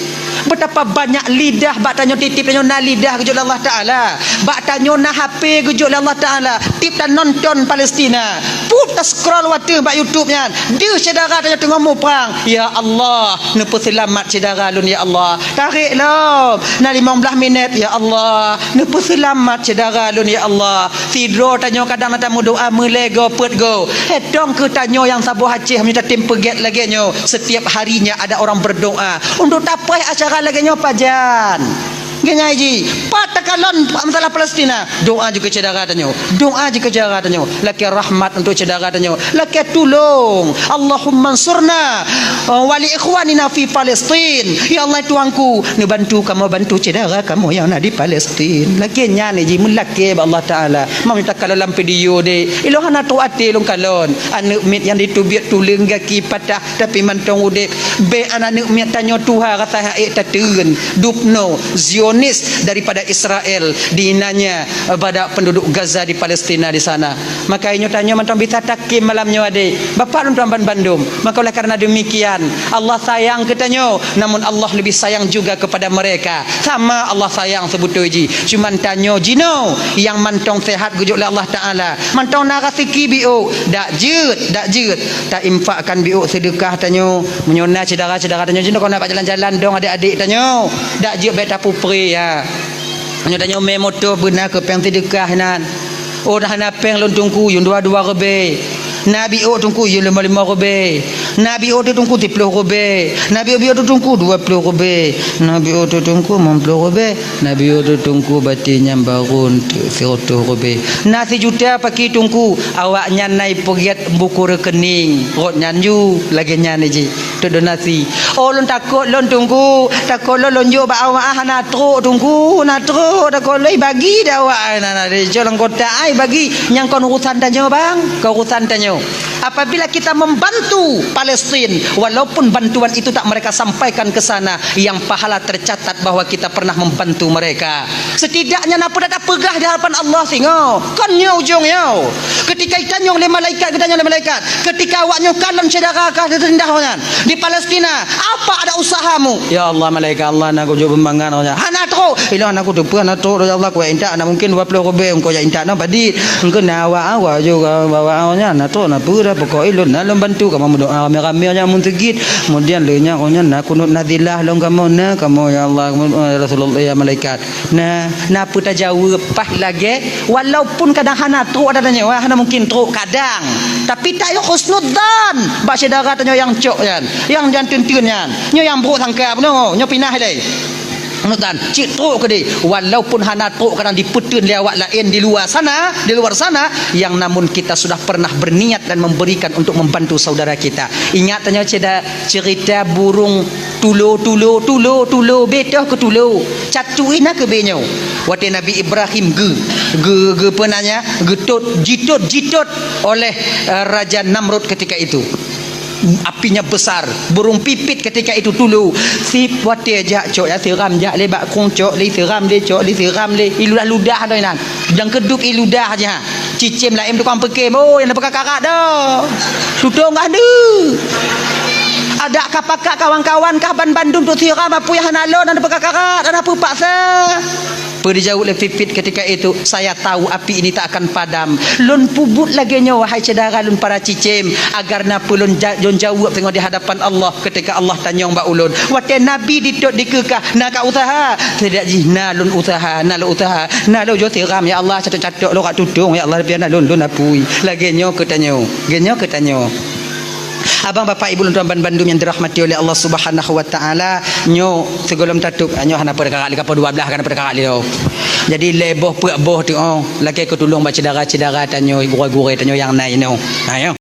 Betapa banyak lidah bak tanyoe tiep-tiep tanyoe na lidah geujok lé Allah Taala. Bak tanyoe na H P geujok lé Allah Taala. Tiep tanonton Palestina. Peuet ta-scroll watèe bak YouTube nyan. Deuh syedara tanyoe teungoh muprang. Ya Allah, neupeuseulamat syedara lôn ya Allah. Tarek lom. Na limong blaih minét, ya Allah. Neupeuseulamat syedara lôn, ya Allah. Sidroe tanyoe kadang na tameudoa meulèe goe peuet goe. Hetong keu tanyoe nyang saboh Aceh meunyoe tatem peugèt lagèe nyoe, setiap harinya ada orang berdoa untuk tapreh acara lagèe nyoe pajan. Nyan jih, pat takalon masalah Palestina, doa jih keu syedara tanyoe. Doa jih keu syedara tanyoe. Lakèe rahmat untuk syedara tanyoe. Lakèe tulông. Allahumma ansurna, eh, wa li ikhwanina fi Palestin. Ya Allah Tuhanku, neubantu kamoe bantu syedara kamoe nyang na di Palestin. Lagèe nyan jih meulakèe bak Allah Taala. Meunyoe takalon lam video deh, ilôn hana trôk até lôn kalon. Aneuk miet nyang diteubiet tuleueng gaki patah tapi mantong udép. Bèk aneuk miet tanyoe tuha rasa hana ék tateun. Dubno, Zionis daripada Israel, dinanya pada penduduk Gaza di Palestina di sana. Maka inyoe tanyoe mantong bisa takhém malam nyoe adék. Bapak lôn tuan ban bandum. Maka oleh karena demikian, Allah sayang keu tanyoe, namun Allah lebih sayang juga kepada mereka. Sama Allah sayang seubeutôi jih. Cuman tanyoe jinoe nyang mantong sehat geujok lé Allah Taala. Mantong na raseuki biôh, dak jeuet, dak jeuet. Ta infakkan biôh seudeukah tanyoe. Meunyoe na syedara-syedara tanyoe jinoe kon na bak jalan-jalan dong adék-adék tanyoe. Dak jeuet bèk tapeupré ya. Meunyoe tanyoe mé moto beuna keu péng seudeukah inan. Oh, dah na péng lôn teungku, yum dua-dua ribèe. Na biôh teungku, yum limong-limong ribèe. Na biôh teuh teungku siploh ribèe. Na biôh-biôh teuh teungku dua ploh ribèe. Na biôh teuh teungku limong ploh ribèe. Na biôh teuh teungku batèe nyan barô teuh sireutôh ribèe. Na sijuta paki teungku, awaknyan na ipeugèt buku rekening. Rot nyan ju, lagèe nyan jih. Teudonasi. Oh, lôn takot lôn teungku. Takot lôn, lôn jok bak awak ah, hana trôk teungku, hana trôk. Takot lôn ibagi dak awak ah, na, na, di jok lam kotak ai bagi. Nyang kon urusan tanyoe bang, kon urusan tanyoe. Apabila kita membantu Palestin, walaupun bantuan itu tak mereka sampaikan ke sana, yang pahala tercatat bahwa kita pernah membantu mereka. Setidaknya na peue tapeugah di hadapan Allah singoh. Kon nyoe ujong nyoe. Ketika itanyong lé malaikat, geutanyong lé malaikat. Ketika awak nyoe kalon syedara ka teurindah awak nyan di Palestina, apa ada usahamu? Ya Allah, malaikat Allah, na kujok beumangan awak nyan. Hana trôk. Ilôn hana kuteupeue, hana trôk, ya Allah, kuintat na mungkin dua ploh ribèe, engkau jak intat na padit. Engkau na awak, awak juga bawa awak nyan, na trôk, na peue dah, pokok ilôn na lôn bantu, kamoe meudoa ramé-ramé awak nyan mun seugit. Kemudian lé nyan, awak nyan na kunut nazilah lôn kamoe na, kamoe ya Allah, ya Rasulullah, ya malaikat. Nah, na peue tajaweueb paih lagèe, walaupun kadang hana trôk ada tanyoe, hana mungkin trôk kadang. Tapi tayoe husnudzan bak syedara tanyoe nyang cok nyan, nyang janteun-teun nyan. Nyoe nyang brôk sangka bunoe, nyoe pinah ilèe. Nutan, cit trok keudeh, walaupun hana trok kadang dipeuteun lé awak laén di luwa sana, di luar sana, yang namun kita sudah pernah berniat dan memberikan untuk membantu saudara kita. Ingat tanyoe ceda-, cerita burung tulo, tulo, tulo, tulo, betoh keu tulo. Catu ina keu benyoe. Watée Nabi Ibrahim geu, geu, geu peunanya, geutot, jitot, jitot oleh, eh, Raja Namrud ketika itu. Apinya besar, burung pipit ketika itu tulo. Sip watée jak cok ya siram jak lé bak kong cok lé siram lé cok lé siram lé. Iludah-ludah doi nan. Dang keuduk iludah ja. Cicém laén tukang peukem. Oh, nyang peukakarat dah. Tutong kah deuh. Adak kah pakat kawan-kawan kah ban bandum tu siram apui hana lon, hana peukakarat, hana peupaksa. Peue dijaweueb lé pipit ketika itu, "Saya tahu api ini tak akan padam." Lôn peubuet lagée nyoe, wahai syedara lôn para cicém, agar na peue lôn ja-, lôn jaweueb teungoh di hadapan Allah ketika Allah tanyong bak ulôn. Watée Nabi ditot dikeukah, "Na ka useuha?" Tidak jih, "Na lôn useuha, na lôn useuha, na lôn jo siram, ya Allah, catok-catok lôn rak tutong, ya Allah, biar na lôn, lôn apui." Lagée nyoe keu tanyoe, lagée nyoe keu tanyoe. Abang, bapak, ibu lôn tuan ban bandum nyang dirahmati oleh Allah Subhanahu wa Taala, nyoe sigohlom tatôb, nyoe hana peurakarak lé, ka poh dua belas hana peurakarak lé. Jadi lhée boh peuet boh tu, oh, lakée keu tulông bak syedara-syedara tanyoe, gurée-gurée tanyoe nyang na inoe. Ha, nyoe.